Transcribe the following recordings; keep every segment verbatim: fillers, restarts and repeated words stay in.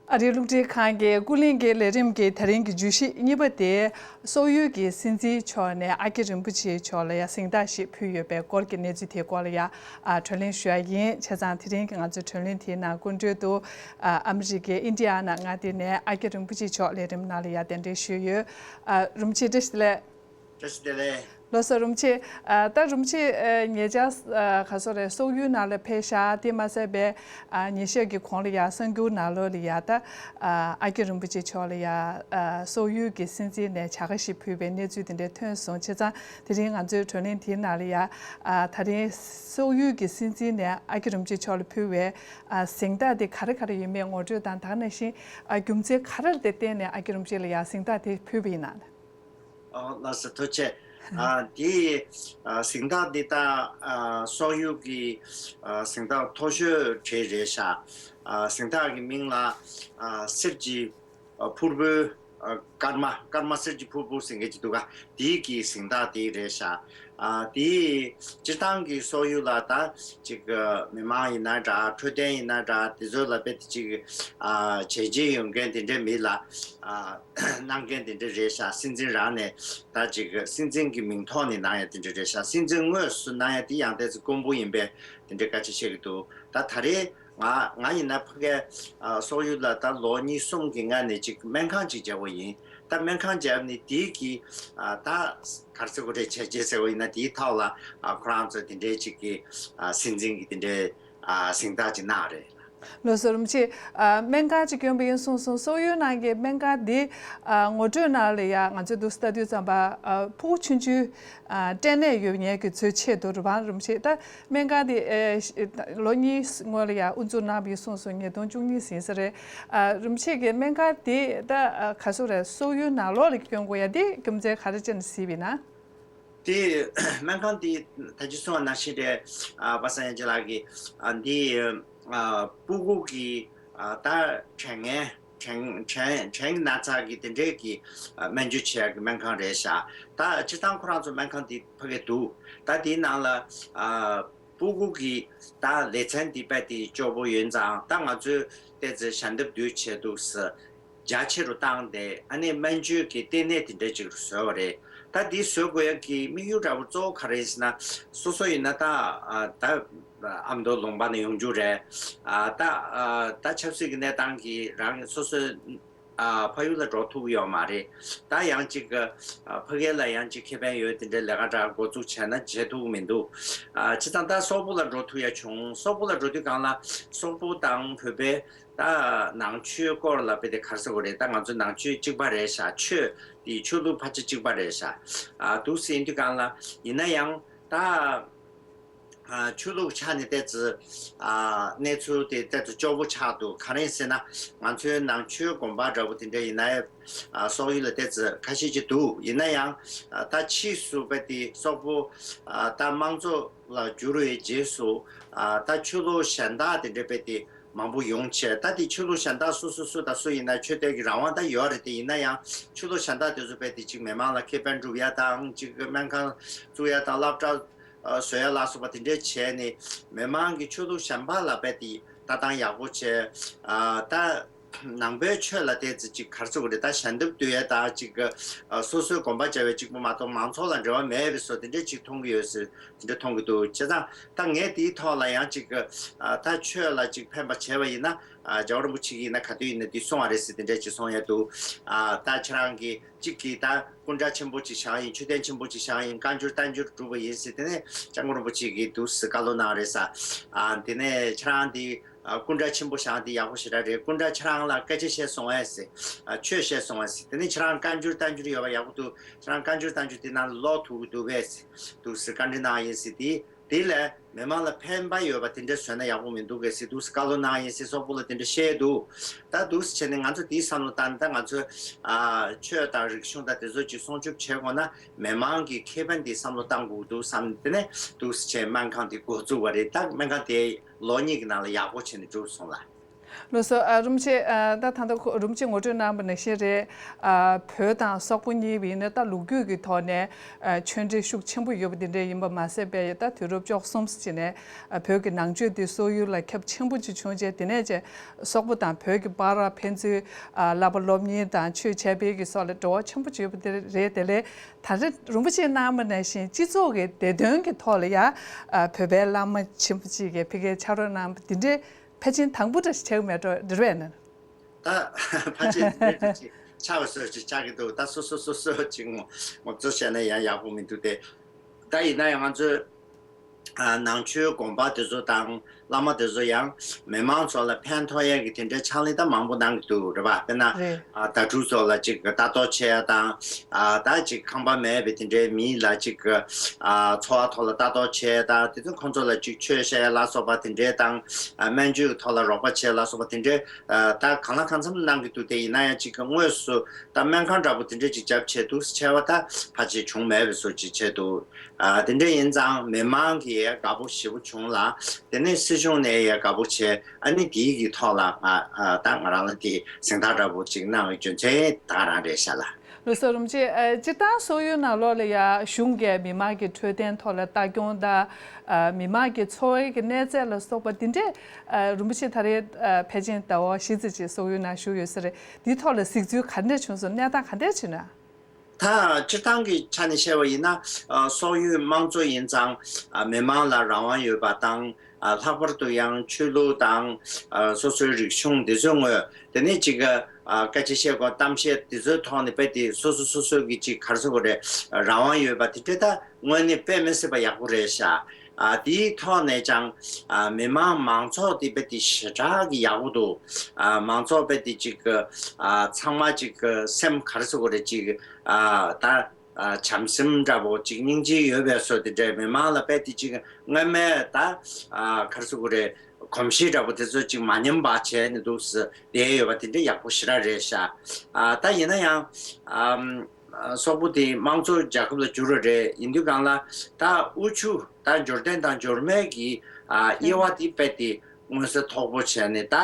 ཨ་རིའི་རླུང་འཕྲིན་ཁང་གི་ཀུན་གླེང་གི་ལས་རིམ་གྱི་ད་རིང་གི་བརྗོད་གཞི་གཉིས་པ་དེ། སོག་ཡུལ་གྱི་སྲིད་འཛིན་མཆོག་ནས་ཨ་ཀྱ་རིན་པོ་ཆེ་མཆོག་ལ་ཡ་གཟེངས་རྟགས་ཤིག་ཕུལ་ཡོད་པའི་སྐོར་གྱི་གནས་ཚུལ་དེའི་སྐོར་ལ་ཡ་ཨ་བགྲོ་གླེང་ཞུ་ཡ་ཡིན། བྱས་ཙང་དེ་རིང་གི་ང་ཚོའི་བགྲོ་གླེང་དེའི་ནང་སྐུ་མགྲོན་དུ་ཨ་ཨ་མི་རི་ཀའི་ཨིན་ཌི་ཡ་ན་མངའ་སྡེ་ནས་ཨ་ཀྱ་རིན་པོ་ཆེ་མཆོག་ལས་རིམ་ནང་ལ་ཡ་གདན་འདྲེན་ཞུས་ཡོད། ཨ་རིན་པོ་ཆེ་བཀྲ་ཤིས་བདེ་ལེགས། བཀྲ་ཤིས་བདེ་ལེགས། ལགས་སོ་རིན་པོ་ཆེ། ཨ་ད་རིན་པོ་ཆེ་ཨ་ཉེ་ཆར་ཨ་ག་སོ་རེད། སོག་ཡུལ་ནང་ལ་ཕེབས་ཤག་དེ་མ་ཟད་པའི་ཨ་ཉིན་ཤས་ཀྱི་གོང་ལ་ཡ་གསར་འགྱུར་ནང་ལོགས་ལ་ཡ་ད་ཨ་ཨ་ཀྱ་རིན་པོ་ཆེ་མཆོག་ལ་ཡ་ཨ་སོག་ཡུལ་གྱི་སྲིད་འཛིན་ནས་བྱ་དགའ་ཞིག་ཕུལ་བའི་གནས་ཚུལ་དེ་འདྲ་ཐོན་སོང་། བྱས་ཙང་དེ་རིང་ང་ཚོའི་བགྲོ་གླེང་དེའི་ནང་ལ་ཡ་ཨ་ད་རིང་སོག་ཡུལ་གྱི་སྲིད་འཛིན་ནས་ཨ་ཀྱ་རིན་པོ་ཆེ་མཆོག་ལ་ཕུལ་བའི་ཨ་གཟེངས་རྟགས་དེ་ག་རེ་ག་རེ་ཡོད་མེད་ངོ་སྤྲོད་དང་། དེ་ནང་བཞིན་ཨ་རྒྱུ་མཚན་ག་རེ་ལ་བརྟེན་ནས་ཨ་ཀྱ་རིན་པོ་ཆེ་ལ་ཡ་གཟེངས་རྟགས་དེ་ཕུལ་བ་ཡིན་ན། ཨོ་ལགས་སོ། ཐུགས་རྗེ་ཆེ། ཨ་དེ་ཨ་གཟེངས་རྟགས་འདི་ད་ཨ་སོག་ཡུལ་གྱི་ཨ་གཟེངས་རྟགས་མཐོ་ཤོས་གྲས་རེད་ཤག་ཨ་གཟེངས་རྟགས་ཀྱི་མིང་ལ་ཨ་གསེར་གྱི་ཨ་ཕུར་བུ། ཨ་སྐར་མ་སྐར་མ་གསེར་གྱི་ཕུར་བུ་ཟེར་མཁན་ཅིག་འདུག་ག་དེའི་གི་གཟེངས་རྟགས་དེ་རེད་ཤག་ཨ་དེ་སྤྱིར་བཏང་གི་སོག་ཡུལ་ལ་ད་ཅིག་མི་མང་ཡིན་ན་འདྲ། འཕྲོད་བསྟེན་ཡིན་ན་འདྲ། དེ་ཚོ་ལ་དཔེ་དེ་ཅིག་ཨ་བྱས་རྗེས་ཡོད་མཁན་དེ་འདྲའི་མི་ལ་ཨ་གནང་མཁན་དེ་འདྲ་རེད་ཤག་སྲིད་འཛིན་རང་ནས་ད་ཅིག་སྲིད་འཛིན་གྱི་མིང་ཐོག་ནས་གནང་ཡ་དེ་འདྲ་རེད་ཤག་སྲིད་འཛིན་དངོས་སུ་གནང་ཡ་དེ་ཡང་ཏོག་ཙམ་དཀོན་པོ་ཡིན་པས་དེ་འདྲའི་བཀའ་ཆད་བཤད་ཀྱི་འདུག་ད་ད་རེས་ང་ང་ཡིན་ན་ཕ་གིའི་ཨ་སོག་ཡུལ་ལ་ད་ལོ་གཉིས་གསུམ་གྱི་སྔ་ནས་ཅིག་སྨན་ཁང་ཅིག་བརྒྱབ་པ་ཡིན། ད་སྨན་ཁང་བརྒྱབ་ནས་དེའི་གི་ཨ་ད་ག་རེ་ཟེར་དགོས་རེད། བྱས་རྗེས་ཟེར་བ་ཡིན་ན་དེའི་ཐོག་ལ་ཨ་ཁོ་རང་ཚོ་དེ་འདྲའི་ཅིག་གི་ཨ་སྲིད་འཛིན་གྱི་དེ་འདྲའི་ཨ་གཟེངས་རྟགས་ཅིག་གནང་རེད། ལགས་སོ། རིན་པོ་ཆེ། ཨ་སྨན་ཁང་ཅིག་གྱོན་པ་ཡིན་གསུངས་སོང་། སོག་ཡུལ་ནང་གི་སྨན་ཁང་འདི་ཨ་ངོ་སྤྲོད་ནང་ལ་ཡ་ང་ཚོས་འདུག་ལྟ་དུས་ཙམ་པ་ཨ་ཕྲུ་གུ་ཆུང་ཆུང་ཨ་སྐྲན་ནད་ཡོད་མཁན་གྱི་ཚོའི་ཆེད་དུ་རེད་པ། རིན་པོ་ཆེ། ད་སྨན་ཁང་འདི་ཨ་ལོ་གཉིས་སྔོན་ལ་ཡ་དབུ་འཛུགས་གནང་བ་ཡིན་གསུངས་སོང་། ཉིས་སྟོང་བཅུ་གཉིས་ཟིན་ས་རེད། ཨ་རིན་པོ་ཆེ་གི་སྨན་ཁང་འདི་ད་ཨ་ག་ཚོད་རེད། སོག་ཡུལ་ནང་ལོགས་ལ་གྱོན་དགོས་ཡ་འདི་རྒྱུ་མཚན་ག་རེ་བྱས་ནས་གཟིགས་པ་ཡིན་ན། དེ་སྨན་ཁང་དེ་ད་ཅི་གསུངས་པ་ནང་བཞིན་རེད། ཨ་པ་སངས་ཡང་ཅིན་ལགས་ཀྱིས་ཨ་འདི་ཨ་སྤུ་གུ་གི་ཨ་ད་དྲན་ངན་དྲན་དྲན་དྲན་ན་ཚ་གི་དེ་འདྲའི་གི་ཨ་སྨན་བཅོས་བྱེད་ཡག་གི་སྨན་ཁང་རེད་ཤག་ད་སྤྱིར་བཏང་ཁོ་རང་ཚོ་སྨན་ཁང་དེ་ཕ་གི་འདུག་ད་དེའི་ནང་ལ་ཨ་སྤུ་གུ་གི་ད་ལེ་ཚན་དེ་རྦད་དེ་སྐྱོ་པོ་ཡོད་ཙང་། ད་ང་ཚོས་ཏོག་ཙམ་ཞལ་འདེབས་བསྡུ་བྱས་འདུག་ཟེར། རྒྱ་ཆེ་རུ་བཏང་སྟེ་ཨ་ནི་སྨན་བཅོས་ཀྱི་ལྟེ་གནས་དེ་འདྲ་ཅིག་རུ་བཟོས་པ་རེད། ད་འདི་བཟོ་དགོས་ཡག་གི་དམིགས་ཡུལ་འདྲ་པོ་གཙོ་བོ་ག་རེ་ཡིན་ཟེར་ན། སོ་སོ་ཡིན་ན་ད་ཨ་ད་ཨ་མདོ་ལུང་པ་ནས་ཡོང་རྒྱུ་རེད། ཨ་ད་ཨ་ད་ཆབ་སྲིད་ཀྱི་གནས་སྟངས་ཀྱིས་རང་སོ་སོའི་ཨ་ཕ་ཡུལ་ལ་འགྲོ་ཐུབ་ཀྱི་ཡོད་མ་རེད། ད་ཡང་ཅིག་ཨ་ཕ་གི་ལ་ཡང་ཅིག་ཁེ་ཕན་ཡོད་དེ་འདྲའི་ལས་ཀ་འདྲ་འགོ་བཙུགས་བྱས་ན་བྱེད་ཐུབ་ཀྱི་མི་འདུག་ཨ་བྱས་ཙང་ད་སོག་པོ་ལ་འགྲོ་ཐུབ་ཡ་བྱུང་། སོག་པོ་ལ་འགྲོ་དུས་སྒང་ལ་སོག་པོ་དང་བོད་པའི་ད་ནང་ཆོས་སྐོར་ལ་དཔེ་དེ་ག་རེ་ཟེར་དགོས་རེད། ད་ང་ཚོ་ནང་ཆོས་གཅིག་པ་རེད་ཤག་ཆོས་དེ་ཆོས་ལུགས་ཕལ་ཆེར་གཅིག་པ་རེད་ཤག་ཨ་འདུག་ཟེར་དུས་སྒང་ལ་ཡིན་ན་ཡང་ད་ཨ་ཆོས་ལུགས་ཆ་ནས་ཏོག་ཙམ་ཨ་གནས་ཚུལ་དེ་ཏོག་ཙམ་སྐྱོ་པོ་ཆགས་འདུག་ག་རེ་ཟེར་ན་ང་ཚོའི་ནང་ཆོས་དགོན་པ་འདྲ་པོ་དེ་འདྲ་ཡིན་ན་ཡང་ཨ་སོག་ཡུལ་ལ་ཏོག་ཙམ་ཁ་ཤས་ཅིག་འདུག་ཡིན་ན་ཡང་ཨ་ད་ཕྱིས་སུ་དཔེ་དེ་སོག་པོ་ཨ་ད་དམངས་གཙོ་ལ་བསྒྱུར་བའི་རྗེས་སུ་ཨ་ད་ཆོས་ལུགས་གཞན་དག་དེ་འདྲ་དཔེ་དེ་མང་པོ་ཡོང་བྱས། ད་དེ་ཆོས་ལུགས་གཞན་དག་སུ་སུ་སུ་དང་སུ་ཡིན་ན་ཆོས་དད་ཀྱི་རང་དབང་ད་ཡོད་རེད། དེ་ཡིན་ན་ཡང་ཆོས་ལུགས་གཞན་དག་དེ་ཚོ་དཔེ་དེ་གཅིག་མི་མང་ལ་ཁེ་ཕན་སྒྲུབ་ཡ་དང་། གཅིག་སྨན་ཁང་བཙུགས་ཡ་དང་། སློབ་གྲྭ་ཨ་བཟོ་ཡ་ལ་སོགས་པ་དེ་འདྲས་བྱས་ནས་མི་མང་གི་ཆོས་ལུགས་གཞན་པ་ལ་དཔེ་དེ་ལྟ་སྟངས་ཡག་པོ་བྱས། ཨ་ད་ནང་པའི་ཆོས་ལ་ཏོག་ཙམ་ཅིག་ག་རེ་ཟེར་དགོས་རེད། ད་ཞལ་འདེབས་བསྡུ་ཡས་ད་ཅིག་ཨ་སོ་སོའི་དགོན་པ་བྱ་བའི་གཅིག་པུ་མ་གཏོགས་མང་ཚོགས་ལ་འབྲེལ་བ་མེད་པའི་བཟོ་དེ་འདྲས་ཅིག་མཐོང་གི་ཡོད་ཟེར། དེ་འདྲས་མཐོང་གི་འདུག་བྱས་ཙང་ད་ངས་དེའི་ཐོག་ལ་ཡང་ཅིག་ཨ་ད་ཆོས་ལ་ཅིག་ཕན་པ་བྱས་པ་ཡིན་ན། ཨ་རྒྱལ་བ་རིན་པོ་ཆེ་གིས་ཡིན་ན་ག་དུས་ཡིན་ན་འདི་གསུང་བ་རེད་ཟེར། དེ་འདྲས་ཅིག་གསུང་ཡས་འདུག་ཨ་ད་ཁྱེད་རང་གིས་གཅིག་གིས་ད་སྐུ་འདྲ་ཆེན་པོ་ཅིག་བཞེངས་ཡིན། མཆོད་རྟེན་ཆེན་པོ་ཅིག་བཞེངས་ཡིན། བཀའ་འགྱུར་བསྟན་འགྱུར་བསྒྲུབས་པ་ཡིན་ཟེར། དེ་ནས་སྐྱབས་མགོན་རིན་པོ་ཆེ་གིས་འདུག་ཟེར་བཀའ་སློབ་གནང་རེད་ཟེར། ཨ་དེ་ནས་ཁྱེད་རང་འདི་ཨ་སྐུ་འདྲ་ཆེན་པོ་བཞེངས་དེ་ཡག་པོ་ཞེ་དྲག་རེད། སྐུ་འདྲ་ཁྱེད་རང་ལ་སྐད་ཆ་བཤད་སོང་ངས་ཟེར། ཨ་ཆོས་བཤད་སོང་ངས་ཟེར། དེ་ནས་ཁྱེད་རང་བཀའ་འགྱུར་བསྟན་འགྱུར་ཡོད་པ་ཡག་པོ་འདུག་ཁྱེད་རང་བཀའ་འགྱུར་བསྟན་འགྱུར་དེ་ནང་ལ་ཀློག་ཐུབ་ཀྱི་འདུག་གས་ཟེར། འདུག་ཟེར་བཀའ་འདྲི་གནང་ཡིན་ཟེར། དེ་དེ་ལས་མི་མང་ལ་ཕན་པ་ཡོད་པ་དེ་འདྲ་བཟོས་ན་ཡག་པོ་མི་འདུག་གས་ཟེར། འདུག་ཟེར་བཀའ་སློབ་གནང་ཡིན་ཟེར། སོག་པོ་ལ་དེ་འདྲ་བཤད་འདུག་ད་འདུག་ཟེར་བྱས་ནས་ང་ཚོ་དེའི་བསམ་བློ་བཏང་ནས། ད་ང་ཚོས་ཨ་ཆོས་དང་རིག་གཞུང་དང་དེ་ཚོ་ཅིག་སྲུང་སྐྱོབ་བྱེད་དགོས་ན་མི་མང་གི་ཁེ་ཕན་དེ་བསམ་བློ་བཏང་དགོས་འདུག་བསམ། དེ་ནས་འདུག་ཟེར་བྱས་སྨན་ཁང་དེ་འགོ་བཙུགས་པ་རེད། ད་སྨན་ཁང་དེ་ལོ་གཉིས་ཀྱི་ནང་ལ་ཡག་པོ་བྱས་ནས་གྲུབ་སོང་ལ། ལགས་སོ། ཨ། རིན་པོ་ཆེ། ཨ། ད་ད་ལྟ་ཁོ་རིན་པོ་ཆེ་ངོ་སྤྲོད་གནང་བ་ནང་བཞིན་རེད། ཨ། བོད་དང་སོག་པོ་གཉིས་ཡིན་ན་ད་ལོ་རྒྱུས་ཀྱི་ཐོག་ནས། ཨ། ཆོས་འབྲེལ་ཤུགས་ཆེན་པོ་ཡོད་པ་འདི་འདྲ་ཡིན་པ་མ་ཟད་པའི་ད་དུས་རབས་བཅུ་གསུམ་ཅིག་ནས། ཨ། བོད་ཀྱི་ནང་ཆོས་འདི་སོག་ཡུལ་ལ་ཁྱབ་ཆེན་པོ་ཅིག་བྱུང་རྗེས། དེ་ནས་རྗེས་སོག་པོ་དང་བོད་ཀྱི་བར་ཕན་ཚུན། ཨ། བསླབ་པ་སློབ་གཉེར་དང་ཆོས་འཆད་སྤེལ་གྱི་སོགས་ལ་འབྲེལ་བ་ཆེན་པོ་ཅིག་ཡོད་པ་དེ་རེད། དེ་ལས་ད་རེས་རིན་པོ་ཆེས་གནང་བ་ནང་བཞིན་སྤྱི་ཚོགས་ཀྱི་བདེ་དོན་གྱི་ཐོག་ལ་ཡང་། ཨ། བོད་པའི་བླ་མ་ཆེན་པོ་ཅིག་གིས་ཕ་གིར་ཕྱག་རོགས་གནང་བ་འདི་འདྲའི་ཕལ་ཆེར་དང་པོ་འདྲ་ཞིག་ཆགས་ཀྱི་མེད་འགྲོ། འདིར་བས་ན། ད་ཕལ་ཆེར་འདི་འདྲ་ཅིག་ཆགས་པ་བཟོ་ཅིག་ཆགས་ཀྱི་འདུག་ད་སོ་སོ་སོ་སོ་ཅིག་ངོ་ངོ་ཚོ་བཤད་ན་ཡང་ཡག་པོ་མི་འདུག་སྟེ། ད་ཡིན་ན་ཡང་ང་ཚོས། ཨ། ནང་ཆོས་དགོན་པ་དེ་ཚོ་དང་བླ་མ་དེ་ཚོ་ཡང་མི་མང་ཚོ་ལ་ཕན་ཐོགས་ཡས་ཀྱི་དེ་འདྲའི་ཕྱག་ལས་ད་མང་པོ་གནང་གི་འདུག་རེད་པ། དཔེར་ན། རེད། ཨ། ད་ཕྲུ་གུ་ཚོ་ལ་ཅིག་ལྟ་རྟོག་བྱེད་ཡ་དང་། ཨ། ད་ཅིག་ཁང་པ་མེད་པའི་དེ་འདྲའི་མི་ལ་ཅིག་ཨ། འཚོ་བ་ཐོག་ལ་ལྟ་རྟོག་བྱེད་ཡ་དང་། དེ་ཚོ་ཁོང་ཚོ་ལ་ཅིག་ཆོས་བཤད་ཡ་ལ་སོགས་པ་དེ་འདྲའི་དང་། ཨ། སྨན་བཅོས་ཀྱི་ཐོག་ལ་རོགས་པ་བྱེད་ཡ་ལ་སོགས་པ་དེ་འདྲའི། ཨ། ད་གང་ལ་གང་འཚམ་གནང་གི་འདུག་དེ་ཡིན་ན་ཡང་ཅིག་དངོས་སུ་ད་སྨན་ཁང་འདྲ་པོ་དེ་འདྲའི་ཅིག་རྒྱབ་བྱས་འདུག་ཟེར་བྱས་པ་ད་ཕལ་ཆེར་བྱུང་མེད་པའི་བཟོ་ཅིག་བྱས་འདུག་ཨ། དེ་འདྲ་ཡིན་ཙང་མི་མང་གིས་དགའ་པོ་ཞེ་པོ་བྱུང་ལ། དེ་ནས་སྲིད་གཞུང་ནས་ཡང་དགའ་པོ་བྱས། ཨ་ནི་དེའི་གི་ཐོག་ལ་ང་། ཨ། ད་ང་རང་ལ་དེ་གཟེངས་རྟགས་འདྲ་པོ་ཅིག་གནང་བའི་རྒྱུ་མཚན་ད་ག་རང་རེད་ཤག་ལགས། ལགས་སོ། རིན་པོ་ཆེ། ཨ། སྤྱིར་བཏང་སོག་ཡུལ་ནང་ལོགས་ལ་ཡང་གཞུང་གིས་མི་མང་གི་འཕྲོད་བསྟེན་ཐོག་ལ་ལྟ་སྐྱོང་དང་། ཨ། མི་མང་གི་འཚོ་བའི་གི་གནས་ཚད་ལ་སོགས་པ་དེ་འདྲས། ཨ། རིན་པོ་ཆེ་ད་རེས། ཨ། ཕལ་ཆེར་ཟླ་བ་བཞི་ཙམ་ཅིག་སོག་ཡུལ་ནང་བཞུགས་ཡོད་ས་རེད། འདིའི་ཐོག་ལ་གཟིགས་ཚུལ་ག་འདྲས་བྱུང་སོང་། གནས་སྟངས་ག་འདྲས་བྱུང་ན། ད་སྤྱིར་བཏང་གི་ཆ་ནས་བཤད་པ་ཡིན་ན། ཨ། སོག་ཡུལ་དམངས་གཙོ་ཡིན་ཙང་། ཨ། མི་མང་ལ་རང་དབང་ཡོད་པ་དང་། ཨ། ལྷག་པར་དུ་ཡང་ཆོས་ལུགས་དང་། ཨ། སོ་སོའི་རིག་གཞུང་འདི་ཚོའི་ངོས། དེ་ནས་ཅིག་ཨ། སྐད་ཆ་བཤད་དགོས། གཏམ་བཤད་འདི་ཚོའི་ཐོག་ནས་རྦད་དེ་སོ་སོ་སོ་སོ་གི་ཅིག་ག་རེ་ཟེར་དགོས་རེད། རང་དབང་ཡོད་པ་དེ་འདྲ་ད་དངོས་གནས་དཔེ་མི་སྲིད་པ་ཡག་པོ་རེད་ཤག་ཨ། དེའི་ཐོག་ནས་ཀྱང་། ཨ། མི་མང་མང་ཚོགས་དེ་རྦད་དེ་ཞེ་དྲག་གི་ཡག་པོ་འདུག་ཨ། མང་ཚོགས་རྦད་དེ་ཅིག་ཨ། ཚང་མ་ཅིག་སེམས་ག་རེ་ཟེར་དགོས་རེད། ཅིག་ཨ། ད། ཨ། བྱམས་སེམས་འདྲ་པོ་ཅིག་སྙིང་རྗེ་ཡོད་པའི་བཟོ་དེ་འདྲས། མི་མང་ལ་རྦད་དེ་ཅིག་སྔོན་མའི་ད། ཨ། ག་རེ་ཟེར་དགོས་རེད། གོམས་གཤིས་འདྲ་པོ་དེ་ཚོ་ཅིག་མ་ཉམས་པ་བྱས་ནས་འདུག་སེ་བསྡད་ཡོད་པ་དེ་འདྲ་ཡག་པོ་ཞེ་དྲག་རེད་ཤག་ཨ། ད་ཡིན་ན་ཡང་། ཨམ། སོག་པོ་དེ་དམངས་གཙོ་རྒྱལ་ཁབ་ལ་འགྱུར་བ་རེད། ཡིན་དུས་སྒང་ལ་ད་དབུལ་ཕྱུག་ད་འབྱོར་ལྡན་དང་འབྱོར་མེད་ཀྱི། ཨ། དབྱེ་བ་དེ་རྦད་དེ་མངོན་གསལ་དོད་པོ་བྱས་ནས། ད།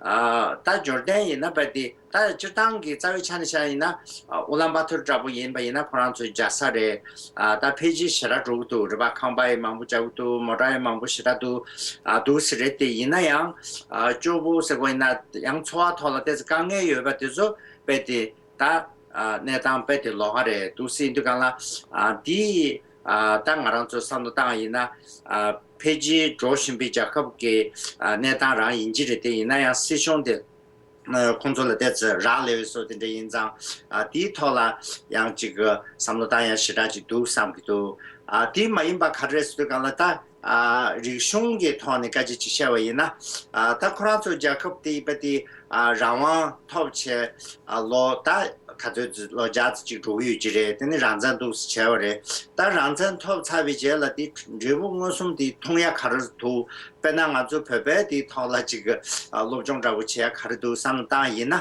ཨ། ད་འབྱོར་ལྡན་ཡིན་ན་རྦད་དེ། ད་སྤྱིར་བཏང་གི་རྩ་བའི་ཆ་ནས་བཤད་ཡིན་ན། ཨ། ཨུ་ལན་བཱ་ཐོར་འདྲ་པོ་ཡིན་པ་ཡིན་ན་ཁོ་རང་ཚོའི་རྒྱལ་ས་རེད། ཨ། ད་འཕེལ་རྒྱས་ཞེ་དྲག་འགྲོ་གི་འདུག་རེད་པ། ཁང་པ་ཡང་མང་པོ་རྒྱག་གི་འདུག་མོ་ཊ་ཡང་མང་པོ་ཞེ་དྲག་འདུག་ཨ། འདུག་སེ་རེད་དེ། ཡིན་ན་ཡང་། ཨ། སྐྱོ་པོ་ཟེར་དགོས་ཡིན་ན་ཡང་། འཚོ་བ་ཐོག་ལ་ཏོག་ཙམ་དཀའ་ངལ་ཡོད་པ་དེ་ཚོ་རྦད་དེ་ད། ཨ། གནས་སྟངས་རྦད་དེ་ལོགས་ཀ་རེད་འདུག་སེ། ཡིན་དུས་སྒང་ལ། ཨ། དེ། ཨ། ད་ང་རང་ཚོ་བསམ་བློ་བཏང་ཡིན་ན། ཨ། འཕེལ་རྒྱས་འགྲོ་བཞིན་པའི་རྒྱལ་ཁབ་ཀྱི། ཨ། གནས་སྟངས་རང་ཡིན་གྱི་རེད་དེ། ཡིན་ན་ཡང་སྲིད་གཞུང་དེ། ཨ། ཁོང་ཚོ་ལ་ཏོག་ཙམ་རག་ལས་པའི་བཟོ་དེ་འདྲ་ཡིན་ཙང་། ཨ། དེའི་ཐོག་ལ་ཡང་ཅིག་བསམ་བློ་བཏང་ཡ་ཞེ་དྲག་ཅིག་འདུག་བསམ་གྱི་འདུག་ཨ། དེ་མ་ཡིན་པ་ག་རེ་རེད་ཟེར་དུས་སྒང་ལ་ད། ཨ། རིག་གཞུང་གི་ཐོག་ནས་སྐད་ཆ་ཅིག་བཤད་པ་ཡིན་ན། ཨ། ད་ཁོ་རང་ཚོ་རྒྱལ་ཁབ་དེ་རྦད་དེ། ཨ། རང་དབང་ཐོབ་བྱས། ཨ། ལོ་ད་ག་ཚོད་ཅིག་ལོ་བརྒྱ་ཙམ་ཅིག་འགྲོ་གི་ཡོད་ཀྱི་རེད། དེ་ནས་རང་བཙན་འདུག་སེ་བྱས་པ་རེད། ད་རང་བཙན་ཐོབ་ཚར་བའི་རྗེས་ལ་དེ་འབྲས་བུ་མངོན་སུམ་དེ་མཐོང་ཡ་ག་རེ་འདུག་དཔེར་ན་ང་ཚོ་བོད་པའི་དེའི་ཐོག་ལ་ཅིག་ཨ། སློབ་སྦྱོང་འདྲ་པོ་བྱེད་ཡ་ག་རེ་འདུག་བསམ་བློ་བཏང་ཡིན་ན།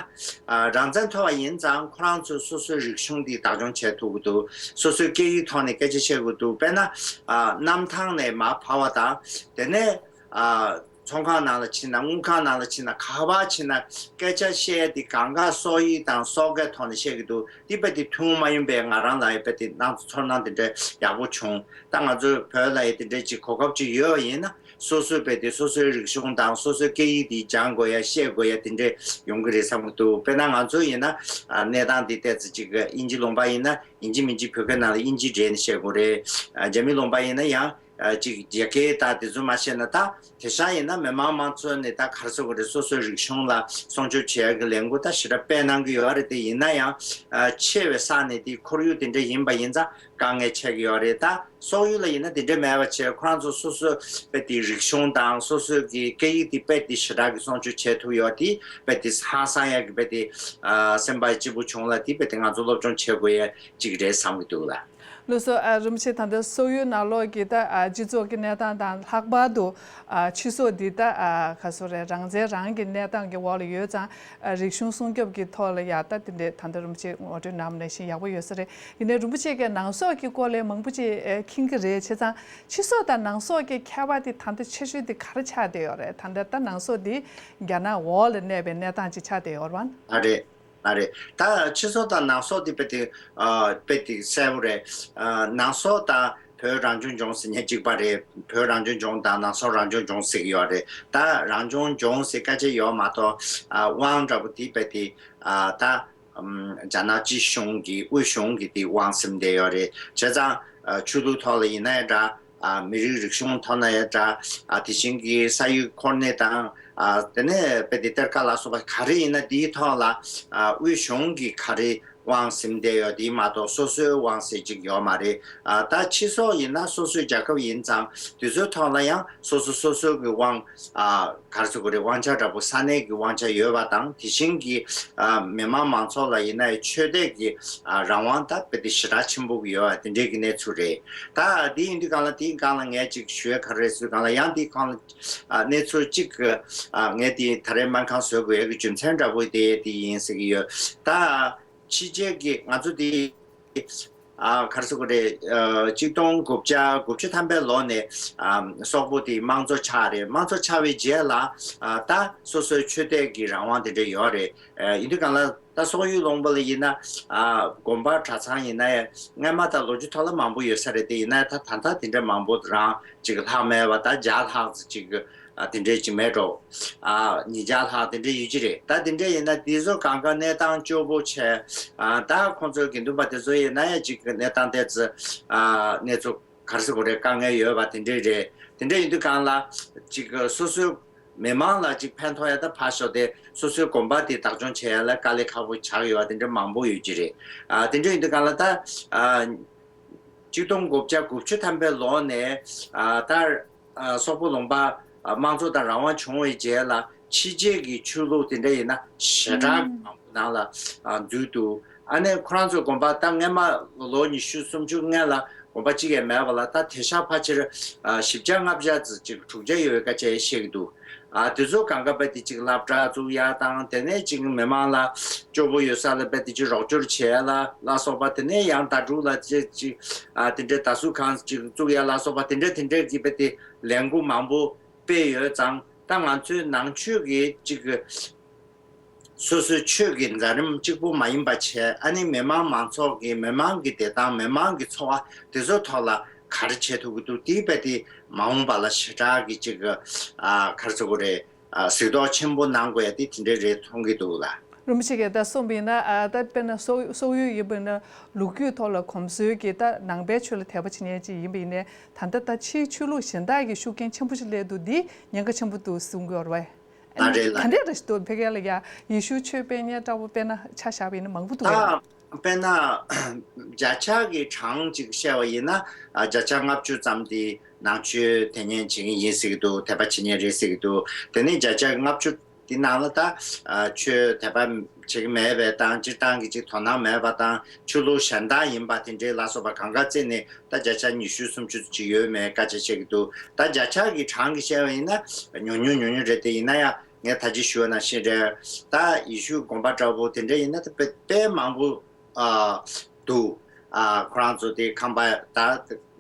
ཨ། རང་བཙན་ཐོབ་པ་ཡིན་ཙང་ཁོ་རང་ཚོས་སོ་སོའི་རིག་གཞུང་འདི་བདག་སྐྱོང་བྱེད་ཐུབ་ཀྱི་འདུག་སོ་སོའི་སྐད་ཡིག་ཐོག་ནས་སྐད་ཆ་བཤད་དགོས་འདུག་དཔེར་ན། ཨ། གནམ་ཐང་ནས་མར་བབས་པ་དང་། དེ་ནས། ཨ། ཚོང་ཁང་ནང་ལ་ཕྱིན་ན། དངུལ་ཁང་ནང་ལ་ཕྱིན་ན། ག་པར་ཕྱིན་ན་སྐད་ཆ་བཤད་ཡ་དེ་གང་ག་སོག་ཡིག་དང་སོག་སྐད་ཐོག་ནས་བཤད་ཀྱི་འདུག་དེ་རྦད་དེ་ཐུན་མོང་མ་ཡིན་པའི་ང་རང་ལ་ཡང་རྦད་དེ་སྣང་ཚོར་སྣང་དེ་འདྲ་ཡག་པོ་བྱུང་། ད་ང་ཚོ་བོད་ལ་ཡང་དེ་འདྲ་ཅིག་གོ་སྐབས་ཅིག་ཡོད་པ་ཡིན་ན། སོ་སོས་རྦད་དེ་སོ་སོའི་རིག་གཞུང་དང་སོ་སོའི་སྐད་ཡིག་འདི་སྦྱང་དགོས་ཡ། ཤེས་དགོས་ཡ་དེ་འདྲས་ཡོང་གི་རེད་བསམ་གྱི་འདུག་དཔེར་ན་ང་ཚོ་ཡིན་ན། ཨ། གནས་སྟངས་འདི་ཏོག་ཙམ་ཅིག་དབྱིན་ཇི་ལུང་པ་ཡིན་ན་ཡིན་གཅིག་མིན་གཅིག་བོད་སྐད་ནང་ལ་དབྱིན་ཇི་འདྲེས་ནས་བཤད་དགོས་རེད། ཨ། རྒྱ་མི་ལུང་པ་ཡིན་ན་ཡང་། ཨ། ཅིག་རྒྱ་སྐད་དང་དེ་ཚོ་མ་ཤེས་ན། ད་དེང་སང་ཡིན་ན་མི་མང་མང་ཚོ་ནས་ད་ག་རེ་ཟེར་དགོས་རེད། སོ་སོའི་རིག་གཞུང་ལ་སྲུང་སྐྱོབ་བྱེད་ཡ་གི་ལས་འགུལ་ད་ཞེ་དྲག་སྤེལ་གནང་གི་ཡོད་རེད་དེ། ཡིན་ན་ཡང་། ཨ། ཆེ་བའི་ས་གནས་དེ་ཁོར་ཡུག་དེ་འདྲ་ཡིན་པ་ཡིན་ཙང་། དཀའ་ངལ་འཕྲད་ཀྱི་ཡོད་རེད། ད་སོག་ཡུལ་ལ་ཡིན་ན་དེ་འདྲ་མེད་པ་བྱས། ཁོ་རང་ཚོ་སོ་སོའི་རྦད་དེ་རིག་གཞུང་དང་སོ་སོའི་གི་སྐད་ཡིག་དེ་རྦད་དེ་ཞེ་དྲག་གི་སྲུང་སྐྱོབ་བྱེད་ཐུབ་ཡོད་དེ། རྦད་དེ་ཧང་སང་ཡག་གི་རྦད་དེ། ཨ། སེམས་པ་སྐྱིད་པོ་བྱུང་ལ། དེ་རྦད་དེ་ང་ཚོ་སློབ་སྦྱོང་བྱེད་དགོས་ཡ་གཅིག་རེད་བསམ་གྱི་འདུག་ལགས། ལགས་སོ། ཨ། རིན་པོ་ཆེ། ད་ལྟ་སོག་ཡུལ་ནང་ལོགས་ཀྱི་ད་ཨ་སྤྱི་ཚོགས་ཀྱི་གནས་སྟངས་དང་། ལྷག་པར་དུ་ཨ་ཕྱི་སོག་འདི་ད་ཨ་ག་སོ་རེད། རང་བཙན་རང་གི་གནས་སྟངས་ཀྱི་འོག་ལ་ཡོད་ཙང་། ཨ་རིག་གཞུང་སྲུང་སྐྱོབ་ཀྱི་ཐོག་ལ་ཡ་ད་དེ་འདྲའི་ད་ལྟ་རིན་པོ་ཆེ་ངོ་སྤྲོད་གནང་བ་ནང་བཞིན་ཡག་པོ་ཡོད་ས་རེད། ཡིན་ནའི་རིན་པོ་ཆེ་གིས་ནང་སོག་གི་སྐོར་ལ་མང་པོ་ཅིག་ཨ་མཁྱེན་གྱི་རེད། བྱས་ཙང་ཕྱི་སོག་དང་ནང་སོག་གི་ཁྱད་པར་དེ་ད་ལྟ་ཆེ་ཤོས་དེ་ག་རེ་ཆགས་བསྡད་ཡོད་རེད། ད་ལྟ་ད་ནང་སོག་འདི་རྒྱ་ནག་འོག་ལ་གནས་པའི་གནས་སྟངས་ཅིག་ཆགས་བསྡད་ཡོད་རེད་པ། ཨ་རེད། ཨ་རེད། ད་ཕྱི་སོག་དང་ནང་སོག་དེ་དཔེ་དེ་ཨ་དཔེ་དེ་གསལ་པོ་རེད། ཨ་ནང་སོག་དང་བོད་རང་སྐྱོང་ལྗོངས་ཟེར་མཁན་གཅིག་པ་རེད། བོད་རང་སྐྱོང་ལྗོངས་དང་ནང་སོག་རང་སྐྱོང་ལྗོངས་ཟེར་གྱི་ཡོད་རེད། ད་རང་སྐྱོང་ལྗོངས་ཟེར་སྐད་ཆ་ཡོད་མ་གཏོགས། ཨ་དབང་འདྲ་པོ་དེ་དཔེ་དེ་ཨ་ད་ཨམ་རྒྱ་ནག་སྤྱི་གཞུང་གི་དབུས་གཞུང་གི་དེ་དབང་ཟིན་བསྡད་ཡོད་རེད། བྱས་ཙང་ཨ་ཆོས་ལུགས་ཐོག་ལ་ཡིན་ན་ཡང་འདྲ། ཨ་མི་རིགས་རིག་གཞུང་ཐོག་ན་ཡང་འདྲ། ཨ་དེ་བཞིན་གྱི་ས་ཡུལ་ཁོ་ནའི་དང་། ཨ་དེ་ནས་དཔེ་དེ་གཏེར་ཁ་ལ་སོགས་པ་ག་རེ་ཡིན་ན་དེའི་ཐོག་ལ་ཨ་དབུས་གཞུང་གི་ག་རེ་དབང་ཟིན་བསྡད་ཡོད་དེ་མ་གཏོགས་སོ་སོའི་དབང་ཟེར་ཅིག་ཡོད་མ་རེད། ཨ་ད་ཕྱི་སོག་ཡིན་ན་སོ་སོའི་རྒྱལ་ཁབ་ཡིན་ཙང་དེ་ཚོའི་ཐོག་ལ་ཡང་སོ་སོ་སོ་སོ་གི་དབང་ཨ་ག་རེ་ཟེར་དགོས་རེད། དབང་ཆ་འདྲ་པོ་ས་གནས་ཀྱི་དབང་ཆ་ཡོད་པ་དང་། དེ་བཞིན་གྱི་ཨ་མི་དམངས་མང་ཚོགས་ལ་ཡིན་ན་ཡང་ཆོས་དད་ཀྱི་ཨ་རང་དབང་ད་དཔེ་དེ་ཞེ་དྲག་ཆེན་པོ་ཡོད་པ་དེ་འདྲའི་གི་གནས་ཚུལ་རེད། ད་དེ་ཡིན་དུས་སྒང་ལ་དེའི་སྒང་ལ་ངས་ཅིག་ཞུ་ཡ་ག་རེ་རེད་ཟེར་དུས་སྒང་ལ། ཡང་དེའི་སྒང་ལ་ཨ་གནས་ཚུལ་གཅིག་ཨ་ངས་དེ་ད་རེས་སྨན་ཁང་བཟོ་དགོས་ཡ་གི་རྒྱུ་མཚན་འདྲ་པོ་དེ་དེ་ཡིན་ཟེར་གྱི་ཡོད། ད་ཕྱི་རྒྱལ་གྱི་ང་ཚོ་དེ་ཨ་ག་རེ་ཟེར་དགོས་རེད། ཨ་གཅིག་སྟོང་དགུ་བརྒྱ་དགུ་བཅུ་ཐམ་པའི་ལོ་ནས་ཨ་སོག་པོ་དེ་དམངས་གཙོ་ཆགས་རེད། དམངས་གཙོ་ཆགས་པའི་རྗེས་ལ་ཨ་ད་སོ་སོའི་ཆོས་དད་ཀྱི་རང་དབང་དེ་འདྲ་ཡོད་རེད། ཨ་ཡིན་དུས་སྒང་ལ་ད་སོག་ཡུལ་ལུང་པ་ལ་ཡིན་ན་ཨ་དགོན་པ་གྲྭ་ཚང་ཡིན་ན་ཡང་སྔ་མ་དང་ལོ་རྒྱུས་ཐོག་ལ་མང་པོ་ཡོད་ས་རེད་དེ། ཡིན་ན་ད་ད་ལྟ་དེ་འདྲ་མང་པོ་རང་ཅིག་ལྷག་མེད་པ། ད་བརྒྱ་ལྷག་ཙམ་ཅིག་ཨ་དེ་འདྲའི་ཅིག་མེད་འགྲོ། ཨ་ཉིས་བརྒྱ་ལྷག་དེ་འདྲ་ཡོད་ཀྱི་རེད། ད་དེ་འདྲ་ཡིན་ན་དེ་ཚོ་གང་ག་གནས་སྟངས་སྐྱོ་པོ་བྱས། ཨ་ད་ཁོང་ཚོའི་དགེ་འདུན་པ་དེ་ཚོ་ཡིན་ན་ཡང་ཅིག་གནས་སྟངས་དེ་ཚོ་ཨ་གནས་ཚུལ་ག་རེ་ཟེར་དགོས་རེད། དཀའ་ངལ་ཡོད་པ་དེ་འདྲ་རེད། དེ་འདྲ་ཡིན་དུས་སྒང་ལ་ཅིག་སོ་སོའི་མི་མང་ལ་ཅིག་ཕན་ཐོགས་ཡ་ད་ཕར་ཞོག་སྟེ། སོ་སོའི་དགོན་པ་དེ་བདག་སྐྱོང་བྱེད་ཡ་ལ་དཀའ་ལས་ཁག་པོ་ཆགས་ཡོད་པ་དེ་འདྲ་མང་པོ་ཡོད་ཀྱི་རེད། ཨ་དེ་འདྲ་ཡིན་དུས་སྒང་ལ་ད་ཨ་གཅིག་སྟོང་དགུ་བརྒྱ་དགུ་བཅུ་ཐམ་པའི་ལོ་ནས་ཨ་ད་ཨ་སོག་པོ་ལུང་པ་ཨ་དམངས་གཙོ་དང་རང་དབང་བྱུང་བའི་རྗེས་ལ་ཕྱི་རྒྱལ་གྱི་ཆོས་ལུགས་དེ་འདྲ་ཡིན་ན་ཞེ་དྲག་མང་པོ་ནང་ལ་ཨ་འཛུལ་འདུག་ཨ་ནི་ཁོ་རང་ཚོའི་དགོན་པ་ད་སྔས་མ་ལོ་ཉི་ཤུ་སུམ་ཅུ་སྔོན་ལ་དགོན་པ་གཅིག་ཡང་མེད་པ་ལ། ད་དེང་སང་ཕལ་ཆེར་ཨ་བཞི་བརྒྱ་ལྔ་བརྒྱ་ཙམ་ཅིག་དྲུག་བརྒྱ་ཡོད་པའི་སྐད་ཆ་བཤད་ཀྱི་འདུག་ཨ་དེ་ཚོ་གང་ག་དཔེ་དེ་ཅིག་སློབ་གྲྭ་བཙུགས་ཡ་དང་། དེ་ནས་ཅིག་མི་མང་ལ་སྐྱོ་པོ་ཡོད་ས་ལ་དཔེ་དེ་ཅིག་རོགས་སྐྱོར་བྱེད་ཡ་ལ་ལ་སོགས་པ། དེ་ནས་ཡང་ཟླ་དྲུག་ལ་ཅིག་ཅིག་ཨ་དེ་འདྲའི་ཟླ་ཟུར་ཁང་ཅིག་བཙུགས་ཡ་ལ་སོགས་པ། དེ་འདྲ་དེ་འདྲའི་གི་དཔེ་དེ་ལས་འགུལ་མང་པོ་སྤེལ་ཡོད་ཙང་། ད་ང་ཚོའི་ནང་ཆོས་ཀྱི་ཅིག་སོ་སོའི་ཆོས་ཀྱི་མཛད་རིམ་གཅིག་པུ་མ་ཡིན་པ་བྱས། ཨ་ནི་མི་མང་མང་ཚོགས་ཀྱི་མི་མང་གི་བདེ་ཐང་། མི་མང་གི་འཚོ་བ་དེ་ཚོའི་ཐོག་ལ་ག་རེ་བྱེད་ཐུབ་ཀྱི་འདུག་དེའི་དཔེ་དེ་མ་འོངས་པ་ལ་ཞེ་དྲག་གི་ཅིག་ཨ་ག་རེ་ཟེར་དགོས་རེད། ཨ་གཟིགས་རྟོག་ཆེན་པོ་གནང་དགོས་ཡ་དེ་དེ་འདྲ་རེད་མཐོང་གི་འདུག་ལ། རིན་པོ་ཆེ་གིས་ད་གསུངས་པ་ཡིན་ན། ཨ་ད་དཔེར་ན་སོག་སོག་ཡུལ་ཡིན་པ་ཡིན་ན། ལོ་རྒྱུས་ཐོག་ལ་གོམས་སྲོལ་གྱི་ད་ནང་པའི་ཆོས་ལ་དད་པ་བྱེད་མཁན་ཅིག་ཡིན་པ་ཡིན་ནའི། ད་ལྟ་ད་ཕྱིའི་ཆོས་ལུགས་གཞན་དག་གི་ཤུགས་རྐྱེན་ཆེན་པོ་ཞིག་སླེབས་འདུག་འདི་ཉེན་ཁ་ཆེན་པོ་འདུག་གསུང་གི་ཡོད་རེད་པ། ཨ་ནི་ད་འདྲ་རེད་ལ། ལྟ་བུ་ཕ་གི་ལ་ཡ་ཡེ་ཤུ་ཆོས་སྤེལ་མཁན་འདྲ་པོ་དཔེར་ན་ཆ་བཞག་པ་ཡིན་ན་མང་པོ་འདུག་ད་གས། དཔེར་ན་བརྒྱ་ཆ་གི་གྲངས་ཅིག་བཤད་པ་ཡིན་ན། ཨ་བརྒྱ་ཆ་ལྔ་བཅུ་ཙམ་དེ་ནང་ཆོས་དེ་ཉན་བྱེད་མཁན་ཡིན་ཟེར་གྱི་འདུག་དད་པ་བྱེད་མཁན་རེད་ཟེར་གྱི་འདུག་དེ་ནས་བརྒྱ་ཆ་ལྔ་བཅུ་དེ་ནང་ལ་ད་ཨ་ཆོས་དད་པ་བྱེད་ཀྱི་མེད་པའི་དང་། སྤྱིར་བཏང་གི་ཅིག་དོ་སྣང་མེད་པ་དང་། ཆོས་ལུགས་གཞན་དག་ཡིན་པ་དེ་འདྲའི་ལ་སོགས་པ་གང་ག་བརྩིས་ནས་ད་བརྒྱ་ཆ་ཉི་ཤུ་སུམ་ཅུ་ཅིག་ཡོད་མེད་སྐད་ཆ་བཤད་ཀྱི་འདུག་ད་བརྒྱ་ཆ་གི་གྲངས་ཀྱིས་བཤད་པ་ཡིན་ན་ཉུང་ཉུང་ཉུང་ཉུང་རེད། དེ་ཡིན་ན་ཡང་ངས་ད་ཅི་ཞུས་པ་ནང་བཞིན་རེད། ད་ཡེ་ཤུ་དགོན་པ་འདྲ་པོ་དེ་འདྲ་ཡིན་ན་ད་དཔེ་དཔེ་མང་པོ་ཨ་འདུག་ཨ་ཁོ་རང་ཚོ་དེ་ཁང་པ་ད་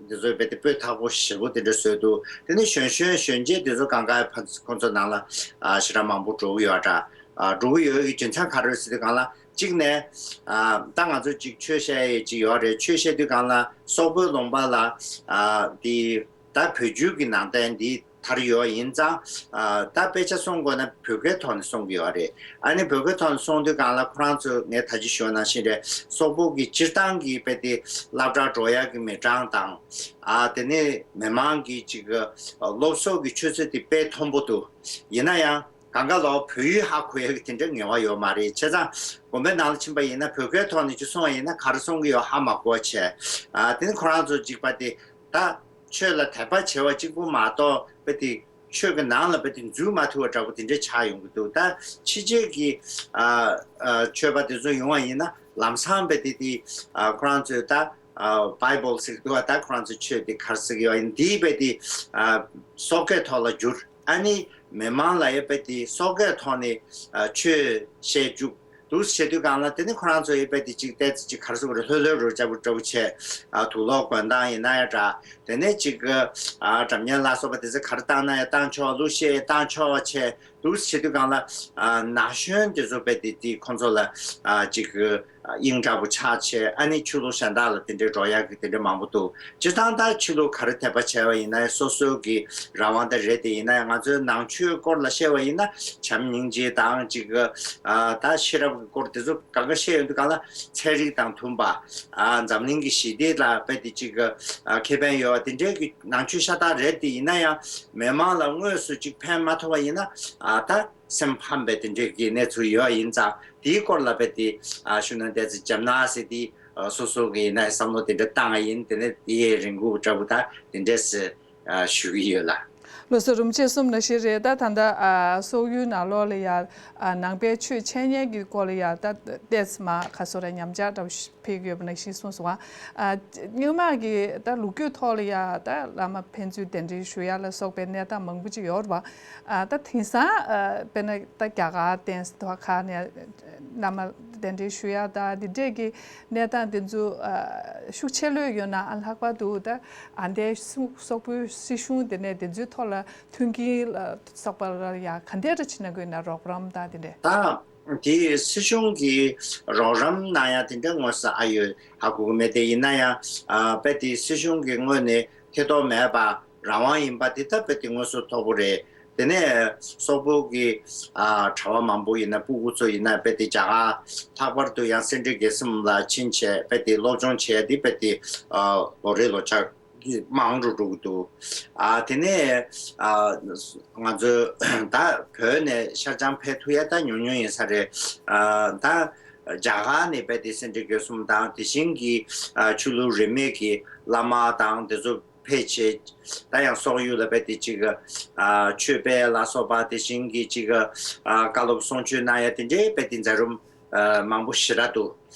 དེ་ཚོའི་དཔེ་དེ་སྤོས་ཐག་པོ་ཞེ་པོ་དེ་འདྲ་བཟོས་འདུག་དེ་ནས་གཞོན་གཞོན་གཞོན་སྐྱེས་དེ་ཚོ་གང་ག་ཕ་ཁོང་ཚོ་ནང་ལ་ཨ་ཞེ་དྲག་མང་པོ་འགྲོ་གི་ཡོད་འདྲ། ཨ་འགྲོ་གི་ཡོད་ཀྱི་རྒྱུ་མཚན་ག་རེ་རེད་ཟེར་དུས་སྒང་ལ། གཅིག་ནས་ཨ་ད་ང་ཚོ་གཅིག་ཆོས་བཤད་ཡས་ཅིག་ཡོད་རེད། ཆོས་བཤད་དུས་སྒང་ལ་སོག་པོའི་ལུང་པ་ལ་ཨ་དེ་ད་བོད་བརྒྱུད་ཀྱི་ནང་བསྟན་འདི་དར་ཡོད་ཡིན་ཙང་། ཨ་ད་དཔེ་ཆ་གསུང་དགོས་ན་བོད་སྐད་ཐོག་ནས་གསུང་གི་ཡོད་རེད། ཨ་ནི་བོད་སྐད་ཐོག་ནས་གསུང་དུས་སྒང་ལ་ཁོ་རང་ཚོ་ངས་ད་ཅི་ཞུས་པ་ནང་བཞིན་རེད། སོག་པོ་གི་སྤྱིར་བཏང་གི་དཔེ་དེ་སློབ་གྲྭར་འགྲོ་ཡག་གི་མི་གྲངས་དང་། ཨ་དེ་ནས་མི་མང་གི་ཅིག་སློབ་གསོ་གི་ཆུ་ཚད་དེ་དཔེ་མཐོན་པོ་འདུག་ཡིན་ན་ཡང་གང་ག་ལོག་བོད་ཡིག་ཧ་གོ་ཡག་གི་དེ་འདྲ་ངེས་པ་ཡོད་མ་རེད། བྱས་ཙང་དགོན་པའི་ནང་ལ་ཕྱིན་པ་ཡིན་ན་བོད་སྐད་ཐོག་ནས་ཅིག་གསུང་བ་ཡིན་ན་ག་རེ་གསུང་གི་ཡོད་ཧ་མ་གོ་བ་བྱས། ཨ་དེ་ནི་ཁོ་རང་ཚོ་གཅིག་པ་དེ་ད་ཆོས་ལ་དད་པ་བྱེད་པ་གཅིག་པུ་མ་གཏོགས་དཔེ་དེ་ཆོས་ཀྱི་ནང་ལ་དཔེ་དེ་འཛུལ་མ་ཐུབ་པ་འདྲ་པོ་དེ་འདྲ་ཆགས་ཡོང་གི་འདུག་ད་ཕྱི་རྒྱལ་གྱི་ཨ་ཨ་ཆོས་པ་དེ་ཚོ་ཡོང་བ་ཡིན་ན་ལམ་སང་དཔེ་དེ་དེ་ཨ་ཁོ་རང་ཚོས་ད། ཨ་བྷའི་བལ་ཟེར་གི་འདུག་བ། ད་ཁོ་རང་ཚོ་ཆོས་དེ་ག་རེ་ཟེར་གི་ཡོད་ཡིན། དེའི་དཔེ་དེ་ཨ་སོག་སྐད་ཐོག་ལ་བསྒྱུར། ཨ་ནི་མི་མང་ལ་ཡང་དཔེ་དེ་སོག་སྐད་ཐོག་ནས་ཨ་ཆོས་བཤད་བཅུག་འདུག་བྱེད་དུས་སྒང་ལ། དེ་ནི་ཁོ་རང་ཚོ་ཡི་དཔེ་དེ་ཅིག་ཏོག་ཙམ་ཅིག་ག་རེ་ཟེར་དགོས་རེད། ལྷོད་ལྷོད་རུ་ལྕགས་པོ་ལྕགས་པོ་བྱས། ཨ་དུག་ལོག་གོན་སྟངས་ཡིན་ན་ཡང་འདྲ། དེ་ནས་ཅིག་ཨ་སྒྲ་སྙན་ལ་སོགས་པ་དེ་ཚོ་ག་རེ་བཏང་ན་ཡང་བཏང་ཆོག་གླུ་གཞས་བཏང་ཆོག་བྱས་འདུག་བྱེད་དུས་སྒང་ལ། ཨ་ན་གཞོན་དེ་ཚོ་དཔེ་དེ་དེ་ཁོང་ཚོ་ལ་ཨ་ཅིག་དབྱིངས་དྲག་པོ་ཆགས་བྱས། ཨ་ནི་ཆོས་ལུགས་གཞན་དག་ལ་དེ་འདྲའི་འགྲོ་ཡག་གི་དེ་འདྲའི་མང་པོ་འདུག་སྤྱིར་བཏང་ད་ཆོས་ལུགས་ག་རེ་དད་པ་བྱས་པ་ཡིན་ན་ཡང་སོ་སོའི་གི་རང་དབང་ད་རེད། དེ་ཡིན་ན་ཡང་ང་ཚོའི་ནང་ཆོས་སྐོར་ལ་བཤད་པ་ཡིན་ན་བྱམས་སྙིང་རྗེ་དང་ཅིག་ཨ་ད་ཤེས་རབ་ཀྱི་སྐོར་དེ་ཚོ་གང་ག་བཤད་ཡོང་དུས་སྒང་ལ་ཚན་རིག་དང་མཐུན་པ། ཨ་འཛམ་གླིང་གི་ཞི་བདེ་ལ་དཔེ་དེ་ཅིག་ཨ་ཁེ་ཕན་ཡོད་པ་དེ་འདྲའི་གི་ནང་ཆོས་ཤ་སྟག་རེད། དེ་ཡིན་ན་ཡང་མི་མང་ལ་དངོས་སུ་ཅིག་ཕན་མ་ཐོགས་པ་ཡིན་ན། ཨ་ད་སེམས་ཕམ་པའི་དེ་འདྲའི་གི་གནས་ཚུལ་ཡོད་ཡིན་ཙང་། དེའི་སྐོར་ལ་དཔེ་དེ་ཨ་ཞུ་ན་ཏོག་ཙམ་བྱམས་ན་ཟེར་དེ། ཨ་སོ་སོ་གི་ཡིན་ན་བསམ་བློ་དེ་འདྲ་བཏང་བ་ཡིན། དེ་ནས་དེའི་རིང་གུ་འདྲ་པོ་ད་དེ་འདྲས་སེ་ཨ་ཞུ་གི་ཡོད་ལ། ལགས་སོ། རིན་པོ་ཆེ་གསུངས་ནང་བཞིན་རེད། ད་ད་ལྟ་ཨ་སོག་ཡུལ་ནང་ལོགས་ལ་ཡ་ཨ་ནང་པའི་ཆོས་འཆད་ཉན་གྱི་སྐོར་ལ་ཡ་ད་ཏོག་ཙམ་མ་ག་ཚོད་རེ་ཉམས་ཆག་འདྲ་པོ་ཞིག་ཕེབས་ཡོད་པ་ནང་བཞིན་གསུངས་སོང་བ། ཨ་སྔོན་མ་གི་ད་ལོ་རྒྱུས་ཐོག་ལ་ཡ་ད་བླ་མ་ཕན་ཚུན་གདན་འདྲེན་ཞུ་ཡ་ལ་སོགས་པའི་གནས་སྟངས་མང་པོ་ཅིག་ཡོད་རེད་པ། ཨ་ད་དེང་སང་ཨ་དཔེར་ན་ད་རྒྱ་གར་བསྟན་ཐོག་ཁག་ནས་བླ་མ་གདན་འདྲེན་ཞུ་ཡ་ད་འདི་འདྲས་ཀྱི་གནས་སྟངས་དེ་ཚོ་ཨ་ཤུགས་ཆེ་ལོས་ཡོད་ན། ཨ་ལྷག་པར་དུ་ད་ཨ་འདའི་སོག་པོའི་སྲིད་གཞུང་དེ་ནས་དེ་ཚོའི་ཐོག་ལ་མཐུན་རྐྱེན་ལ་སོགས་པ་ལ་ཡ་ག་འདྲས་རེ་བྱེད་ན་དགོས་ན། རོགས་རམ་དང་དེ་འདྲས། ད་དེ་སྲིད་གཞུང་གི་རོགས་རམ་གནང་ཡ་དེ་འདྲ་དངོས་སུ་ཨ་ཡོད་ཧ་གོ་གི་མེད། དེ་ཡིན་ན་ཡང་ཨ་དཔེ་དེ་སྲིད་གཞུང་གི་ངོས་ནས་ཐེ་གཏོགས་མེད་པ་རང་དབང་ཡིན་པ་དེ་ད་དཔེ་དེ་དངོས་སུ་མཐོ་པོ་རེད། དེ་ནས་སོག་པོ་གི་ཨ་གྲྭ་པ་མང་པོ་ཡིན་ན། སྤུ་གུ་ཚོ་ཡིན་ན། དཔེ་དེ་རྒྱ་གར་ལྷག་པར་དུ་ཡང་སེ་འབྲས་དགེ་གསུམ་ལ་ཕྱིན་བྱས་དཔེ་དེ་སློབ་སྦྱོང་བྱས་ཡ་དེ་དཔེ་དེ་ཨ་ལོ་རེ་ལོ་ཆ་མང་རུ་འགྲོ་གི་འདུག་ཨ་དེ་ནས་ཨ་ང་ཚོ་ད་བོད་ནས་ཤར་བྱང་ཕེབས་ཐུབ་ཡ་ད་ཉུང་ཉུང་ཡིན་ས་རེད། ཨ་ད་རྒྱ་གར་ནས་དཔེ་དེ་སེ་འབྲས་དགེ་གསུམ་དང་། དེ་བཞིན་གྱི་ཨ་ཆོས་ལུགས་རིས་མེད་ཀྱི་བླ་མ་དང་དེ་ཚོ་ཕེབས་བྱས། ད་ཡང་སོག་ཡུལ་ལ་དཔེ་དེ་ཅིག་ཨ་ཆོས་སྤེལ་ལ་སོགས་པ། དེ་བཞིན་གྱི་ཅིག་ཨ་བཀའ་སློབ་གསུང་ཆོས་གནང་ཡ་དེ་འདྲའི་དཔེ་དེ་མཛད་རིམ་ཨ་མང་པོ་ཞེ་དྲག་འདུག་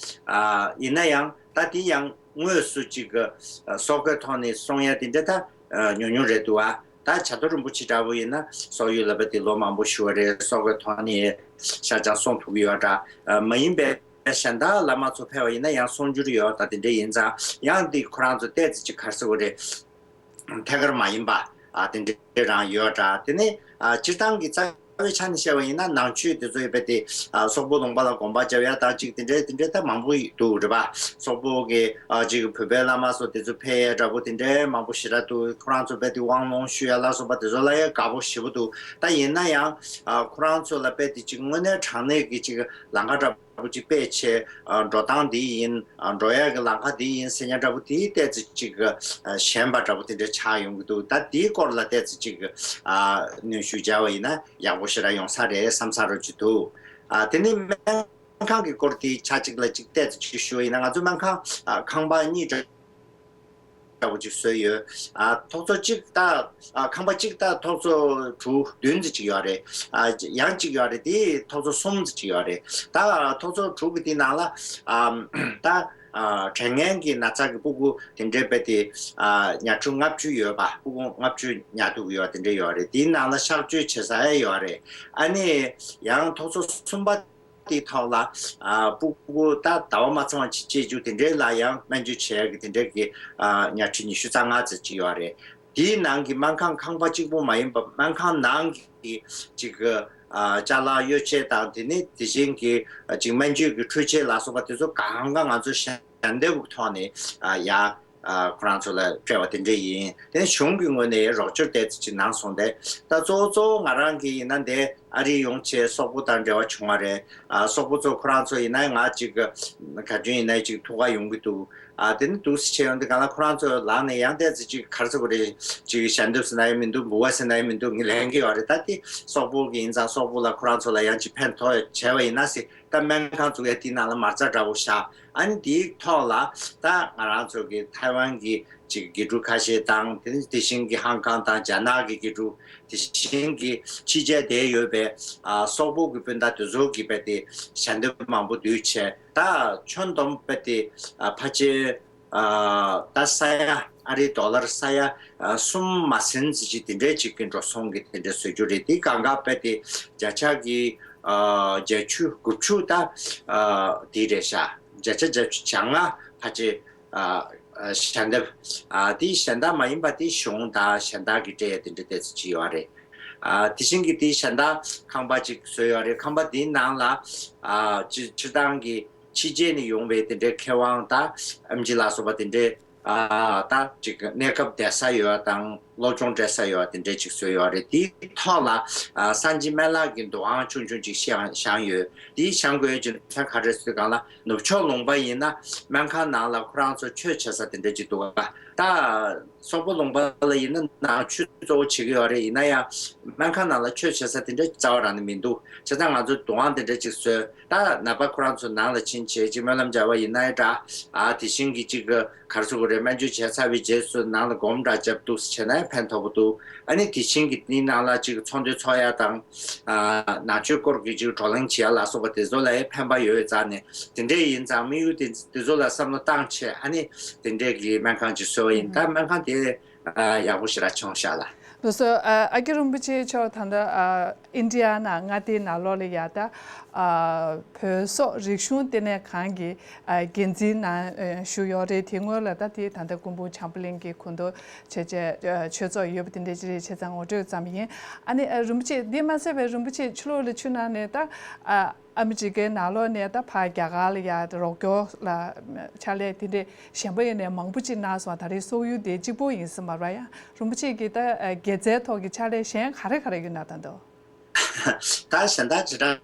ཨ་ཡིན་ན་ཡང་ད་དེ་ཡང་དངོས་སུ་ཅིག་ཨ་སོག་པོའི་ཐོག་ནས་གསུང་ཡ་དེ་འདྲ་ད་ཨ་ཉུང་ཉུང་རེད་འདུག་ཨ་ད་བྱ་དོ་རིན་པོ་ཆེ་འདྲ་བོ་ཡིན་ན་སོག་ཡུལ་ལ་དཔེ་དེ་ལོ་མང་པོ་བཞུགས་པ་རེད། སོག་པོའི་ཐོག་ནས་ཤར་བྱང་གསུང་ཐུབ་ཀྱི་ཡོད་འདྲ། ཨ་མ་ཡིན་པའི་གཞན་དག་བླ་མ་ཚོ་ཕེབས་པ་ཡིན་ན་ཡང་གསུང་སྒྱུར་ཡོད་ད་དེ་འདྲ་ཡིན་ཙང་། ཡང་འདི་ཁོ་རང་ཚོ་ཏོག་ཙམ་ཅིག་ག་རེ་ཟེར་དགོས་རེད། ཐད་ཀར་མ་ཡིན་པ་ཨ་དེ་འདྲ་རང་ཡོད་འདྲ། དེ་ནས་ཨ་སྤྱིར་བཏང་གི་རྩ་བའི་ཆ་ནས་བཤད་པ་ཡིན་ན་ནང་ཆོས་དེ་ཚོ་ཡོད་པའི་དེ་ཨ་སོག་པོ་ལུང་པ་ལ་དགོངས་པ་འཇགས་ཡ་དང་ཅིག་དེ་འདྲའི་དེ་འདྲའི་ད་མང་པོ་འདུག་རེད་པ། སོག་པོ་གི་ཨ་ཅིག་བོད་པའི་བླ་མ་ཚོ་དེ་ཚོ་ཕེབས་ཡ་འདྲ་པོ་དེ་འདྲའི་མང་པོ་ཞེ་དྲག་འདུག་ཁོ་རང་ཚོ་དཔེ་དེ་དབང་ལུང་ཞུ་ཡ་ལ་སོགས་པ་དེ་ཚོ་ལ་ཡ་དགའ་པོ་ཞེ་པོ་འདུག་ད་ཡིན་ན་ཡང་ཨ་ཁོ་རང་ཚོ་ལ་དཔེ་དེ་ཅིག་དངོས་གནས་དྲང་གནས་ཀྱི་ཅིག་ལམ་ཁ་འདྲ་པོ་ཅིག་སྤེལ་བྱས། ཨ་འགྲོ་སྟངས་འདི་ཡིན། ཨ་འགྲོ་ཡག་གི་ལམ་ཁ་འདི་ཡིན་ཟེར་མཁན་འདྲ་པོ་དེ་ཏོག་ཙམ་ཅིག་ཨ་ཞན་པ་འདྲ་པོ་དེ་འདྲ་ཆགས་ཡོང་གི་འདུག་ད་དེའི་སྐོར་ལ་ཏོག་ཙམ་ཅིག་ཨ་གནོན་ཤུགས་སྦྱར་བ་ཡིན་ན་ཡག་པོ་ཞེ་དྲག་ཡོང་ས་རེད་བསམ་ས་རོ་ཅིག་འདུག་ཨ་དེ་ནི་སྨན་ཁང་གི་སྐོར་དེ་ཆ་གཅིག་ལ་ཅིག་ཏོག་ཙམ་ཅིག་ཞུ་བ་ཡིན་ན། ང་ཚོ་སྨན་ཁང་ཨ་ཁང་པ་གཉིས་འདྲ་འདྲ་བོ་ཅིག་བཟོས་ཡོད། ཨ་ཐོག་ཚོ་གཅིག་ད་ཨ་ཁང་པ་གཅིག་ད་ཐོག་ཚོ་དྲུག་བདུན་ཙམ་ཅིག་ཡོད་རེད། ཨ་ཡང་གཅིག་ཡོད་རེད། དེ་ཐོག་ཚོ་གསུམ་ཙམ་ཅིག་ཡོད་རེད། ད་ཐོག་ཚོ་དྲུག་གི་དེ་ནང་ལ་ཨ་ད་ཨ་དྲན་ངན་གྱི་ན་ཚ་གི་སྤུ་གུ་དེ་འདྲའི་དཔེ་དེ་ཨ་ཉ་ཁྲི་ལྔ་བཅུ་ཡོད་པ། སྤུ་གུ་ལྔ་བཅུ་ཉར་ཐུབ་ཀྱི་ཡོད་དེ་འདྲ་ཡོད་རེད། དེའི་ནང་ལ་གཤག་བཅོས་བྱེད་ས་ཡང་ཡོད་རེད། ཨ་ནི་ཡང་ཐོག་ཚོ་གསུམ་པ་དེའི་ཐོག་ལ་ཨ་སྤུ་གུ་ད་ཟླ་བ་མ་ཚང་བ་ཅིག་སྐྱེས་རྒྱུ་དེ་འདྲའི་ལ་ཡང་སྨན་བཅོས་བྱེད་ཡག་གི་དེ་འདྲའི་གི་ཨ་ཉ་ཁྲི་ཉི་ཤུ་རྩ་ལྔ་ཙམ་ཅིག་ཡོད་རེད། དེའི་ནང་གི་སྨན་ཁང་ཁང་པ་གཅིག་པུ་མ་ཡིན་པ་སྨན་ཁང་ནང་གི་ཅིག་ཨ་ཅ་ལག་གཡོ་ཆས་དང་། དེ་ནས་དེ་བཞིན་གྱི་ཨ་ཅིག་སྨན་བཅོས་ཀྱི་འཕྲུལ་ཆས་ལ་སོགས་པ་དེ་ཚོ་གང་ག་ང་ཚོ་ཞལ་འདེབས་ཀྱི་ཐོག་ནས་ཨ་ཡ། ཨ་ཁོ་རང་ཚོ་ལ་སྤྲད་པ་དེ་འདྲ་ཡིན། དེ་ནས་གཞུང་གི་ངོས་ནས་རོགས་སྐྱོར་ཏོག་ཙམ་ཅིག་གནང་སོང་སྟེ། ད་གཙོ་བོ་གཙོ་བོ་ང་རང་གི་ཡིན་ན་འདི་ཨ་རི་ཡོང་བྱས་སོག་པོ་དང་འབྲེལ་བ་བྱུང་བ་རེད། ཨ་སོག་པོ་ཚོ་ཁོ་རང་ཚོ་ཡིན་ན་ང་ཅིག་ག་དུས་ཡིན་ན་ཅིག་ཐུག་ག་ཡོང་གི་འདུག་ཨ་དེ་ནི་འདུག་སེ་བྱས་ཡོང་དུས་སྒང་ལ་ཁོ་རང་ཚོའི་ལག་ནས་ཡང་ཏོག་ཙམ་ཅིག་ག་རེ་ཟེར་དགོས་རེད། ཅིག་ཞལ་འདེབས་ཟེར་ན་ཡང་མི་འདུག་འབུལ་བ་ཟེར་ན་ཡང་མི་འདུག་ངས་ལེན་གྱི་ཡོད་རེད། ད་དེ་སོག་པོ་གི་ཡིན་ཙང་སོག་པོ་ལ་ཁོ་རང་ཚོ་ལ་ཡང་ཅིག་ཕན་ཐོགས་བྱས་པ་ཡིན་ན་ཟེར། ད་སྨན་ཁང་བཙུགས་ཡ་དེའི་ནང་ལ་མ་རྩ་འདྲ་བོ་བཞག་ཨ་ནི་དེའི་ཐོག་ལ་ད་ང་རང་ཚོ་གི་ཐའེ་ཝན་གྱི་ཅིག་དགེ་ཕྲུག་ཁ་ཤས་དང་། དེ་ནི་དེ་བཞིན་གྱི་ཧང་ཀང་དང་རྒྱ་ནག་གི་དགེ་ཕྲུག་དེ་བཞིན་གྱི་ཕྱི་རྒྱལ་བསྡད་ཡོད་པའི་ཨ་སོག་པོ་གི་སྤུན་ཟླ་དེ་ཚོ་གིས་དཔེ་དེ་ཞལ་འདེབས་མང་པོ་བསྡུས་བྱས། ད་ཁྱོན་བསྡོམས་དཔེ་དེ་ཨ་ཕལ་ཆེར་ ཨ་ད་ས་ཡ་ཨ་རིའི་ཌོ་ལར་ས་ཡ་ཨ་གསུམ་མ་ཟིན་ཙམ་ཅིག་དེ་འདྲའི་ཅིག་གི་འགྲོ་སོང་གི་དེ་འདྲའི་བཟོ་རྒྱུ་རེད། དེ་གང་ག་དཔེ་དེ་བརྒྱ་ཆ་གི་ཨ་བརྒྱད་ཅུ་དགུ་བཅུ་ད་ཨ་དེ་རེད་ཤག་བརྒྱ་ཆ་བརྒྱད་ཅུ་གྱ་ལྔ་ཕལ་ཆེར་ཨ་ཨ་གཞན་དག་ཨ་དེ་གཞན་དག་མ་ཡིན་པ་དེ་གཞུང་དང་གཞན་དག་གིས་སྤྲད་ཡ་དེ་འདྲ་དེ་ཚོ་ཅིག་ཡོད་རེད། ཨ་དེ་བཞིན་གྱི་དེ་གཞན་དག་ཁང་པ་ཅིག་བཟོས་ཡོད་རེད། ཁང་པ་དེའི་ནང་ལ་ཨ་སྤྱི་སྤྱིར་བཏང་གི་ཕྱི་རྒྱལ་ནས་ཡོང་བའི་དེ་འདྲའི་མཁས་དབང་དང་ཨེམ་ཆི་ལ་སོགས་པ་དེ་འདྲའི་ཨ་ད་ཅིག་གནས་སྐབས་བསྡད་ས་ཡོད་དང་སློབ་སྦྱོང་སྤྲད་ས་ཡོད་དེ་འདྲའི་ཅིག་བཟོས་ཡོད་རེད། དེའི་ཐོག་ལ་ཨ་སངས་རྒྱས་སྨན་བླ་གི་འདུ་ཁང་ཆུང་ཆུང་ཅིག་བཞེངས་བཞེངས་ཡོད། དེའི་བཞེངས་དགོས་ཡོད་ཀྱི་ཚན་ག་རེ་ཟེར་དུས་སྒང་ལ་ནུབ་ཕྱོགས་ལུང་པ་ཡིན་ན་སྨན་ཁང་ནང་ལ་ཁོ་རང་ཚོ་ཆོས་བྱེད་ས་དེ་འདྲ་ཅིག་འདུག་ག་ད་སོག་པོ་ལུང་པ་ལ་ཡིན་ན་ནང་ཆོས་གཙོ་བོ་བྱེད་ཀྱི་ཡོད་རེད། ཡིན་ན་ཡང་སྨན་ཁང་ནང་ལ་ཆོས་བྱེད་ས་དེ་འདྲ་རྩ་བ་རང་ནས་མི་འདུག་བྱས་ཙང་ང་ཚོས་འདུ་ཁང་དེ་འདྲ་ཅིག་བཟོས། ད་ནད་པ་ཁོ་རང་ཚོ་ནང་ལ་ཕྱིན་བྱས་ཅིག་སྨོན་ལམ་རྒྱག་པ་ཡིན་ན་ཡང་འདྲ། ཨ་དེ་བཞིན་གྱི་ཅིག་ག་རེ་ཟེར་དགོས་རེད། སྨན་བཅོས་བྱས་ཚར་བའི་རྗེས་སུ་ནང་ལ་སྒོམ་འདྲ་བརྒྱབ་འདུག་བྱས་ན་ཡང་ཕན་ཐོགས་པོ་འདུག་ཨ་ནི་དེ་བཞིན་གྱི་དེའི་ནང་ལ་ཅིག་ཚོགས་འདུ་ཚོགས་ཡ་དང་། ཨ་ནང་ཆོས་སྐོར་གྱི་ཅིག་བགྲོ་གླེང་བྱེད་ཡ་ལ་སོགས་པ་དེ་ཚོ་ལ་ཡང་ཕན་པ་ཡོད་རྩ་ནས་དེ་འདྲས་ཡིན་ཙང་དམིགས་ཡུལ་དེ་དེ་ཚོ་ལ་བསམ་བློ་བཏང་བྱས་ཨ་ནི་དེ་འདྲས་ཀྱི་སྨན་ཁང་ཅིག་བཟོས་པ་ཡིན། ད་སྨན་ཁང་དེ་ཨ་ཡག་པོ་ཞེ་དྲག་བྱུང་ཤག་ལ། ལགས་སོ། ཨ་ཨ་ཀྱི་རིན་པོ་ཆེ་མཆོག་ད་ལྟ་ཨ་ཨིན་ཌི་ཡ་ནང་མངའ་སྡེའི་ནང་ལོགས་ལ་ཡ་ད་ཨ་བོད་སོག་རིག་གཞུང་ལྟེ་གནས་ཁང་གི་ཨ་འགན་འཛིན་ནང་ཨ་བཞུགས་ཡོད་རེད། དེ་སྔོན་ལ་ད་དེ་ད་ལྟ་སྐུ་འབུམ་བྱམས་པ་གླིང་གི་སྐུ་མདུན་བྱས་བྱས་ཨ་ཆོས་ཚོགས་ཡོད་པ་དེ་འདྲ་ཅིག་རེད། བྱས་ཙང་ངོ་སྤྲོད་ཙམ་ཡིན། ཨ་ནི་ཨ་རིན་པོ་ཆེ་འདི་མ་ཟད་པའི་རིན་པོ་ཆེ་ཕྱི་ལོགས་ལ་ཆུ་ནང་ནས་ད་ཨ་ཨ་མི་རི་ཀའི་ནང་ལོགས་ནས་ད་ཕར་རྒྱ་གར་ལ་ཡ་རོགས་སྐྱོར་ལ་ཕྱག་ལས་དེ་འདྲས་གཞན་པ་ཡིན་ནའི་མང་པོ་ཅིག་གནང་སོང་། ད་རེས་སོག་ཡུལ་དེ་གཅིག་པོ་ཡིན་ས་མ་རེད་པ། ཡང་རིན་པོ་ཆེ་གིས་ད་ཨ་དགེ་རྩའི་ཐོག་གི་ཕྱག་ལས་གཞན་ག་རེ་ག་རེ་ཡོད་ན་ད་འདུག་ད་གཞན་དག་ཇི་ལྟར་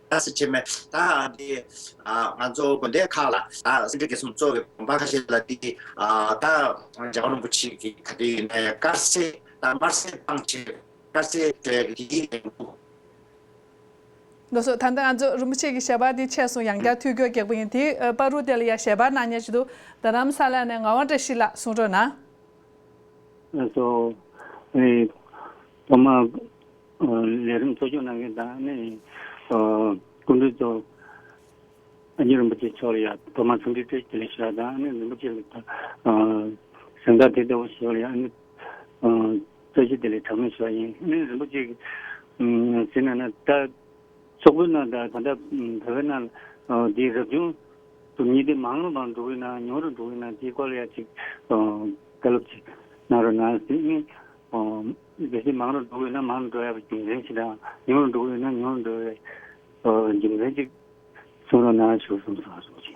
ཟེར་བྱས་མེད། ད་འདི་ཨ་ང་ཚོ་དགོན་སྡེ་ཁག་ལ་ད་སེ་འབྲས་དགེ་གསུམ་གཙོ་བའི་དགོན་པ་ཁ་ཤས་ལ་འདི་ཨ་ད་རྒྱལ་བ་རིན་པོ་ཆེ་གི་ག་དུས་ཡིན་ནའི་དཀར་ཟས་དང་དམར་ཟས་བཏང་བྱས་དཀར་ཟས་སྤྲད་ཀྱི་དེའི་ལས་འགུལ། ལགས་སོ། ད་ལྟ་ང་ཚོ་རིན་པོ་ཆེ་གི་ཞལ་པར་འདི་ཆད་སོང་། ཡང་བསྐྱར་ཐོས་རྒྱུ་ག་གེགས་པོ་ཡིན། དེ་ཨ་བར་དུ་དེ་ལ་ཡ་ཞལ་པར་གནང་མཁན་ཞིག་འདུག་རྡ་རམ་ས་ལ་ནས་ངག་དབང་བཀྲ་ཤིས་ལགས་གསུང་རོགས་གནང་། ལགས་སོ། ཨེ་ཐོག་མར་ཨ་ལས་རིམ་གཙོ་སྐྱོང་གནང་མཁན་དང་ནི་ཨ་སྐུ་མགྲོན་གཙོ་ཨ་ཀྱི་རིན་པོ་ཆེ་མཆོག་ལ་ཡ་ཐོག་མར་འཚམས་འདྲི་བཀྲ་ཤིས་བདེ་ལེགས་ཞུ་བ་དང་ནི་རིན་པོ་ཆེ་ལ་ད་ཨ་གཟེངས་རྟགས་དེ་ལྟ་བུ་ཞུ་བ་ལ་ཡ་ནི་ཨ་བཀྲ་ཤིས་བདེ་ལེགས་གྲངས་མེད་ཞུ་བ་ཡིན། ནི་རིན་པོ་ཆེ་གིས་ཨ་ཟེར་ན་ན་ད། སོག་པོའི་ནང་དང་ད་ལྟ་བོད་པའི་ནང་འདིའི་རབ་བྱུང་དུ་མི་དེ་མང་རུ་མང་འགྲོ་གི་ན་ཉུང་རུ་འགྲོ་གི་ན་དེའི་སྐོར་ལ་ཡ་ཅིག་བཀའ་སློབ་ཅིག་གནང་རོགས་གནང་ཟེར་ནི། གལ་སྲིད་མང་རུ་འགྲོ་གི་ན་མང་རུ་འགྲོ་ཡ་གི་རྒྱུ་མཚན་ཞིག་དང་ཉུང་རུ་འགྲོ་གི་ན་ཉུང་རུ་འགྲོ་ཡ་རྒྱུ་མཚན་ཅིག་གསུང་རོགས་གནང་ཞུ་གསུངས་སོང་གསུངས་ཅིག་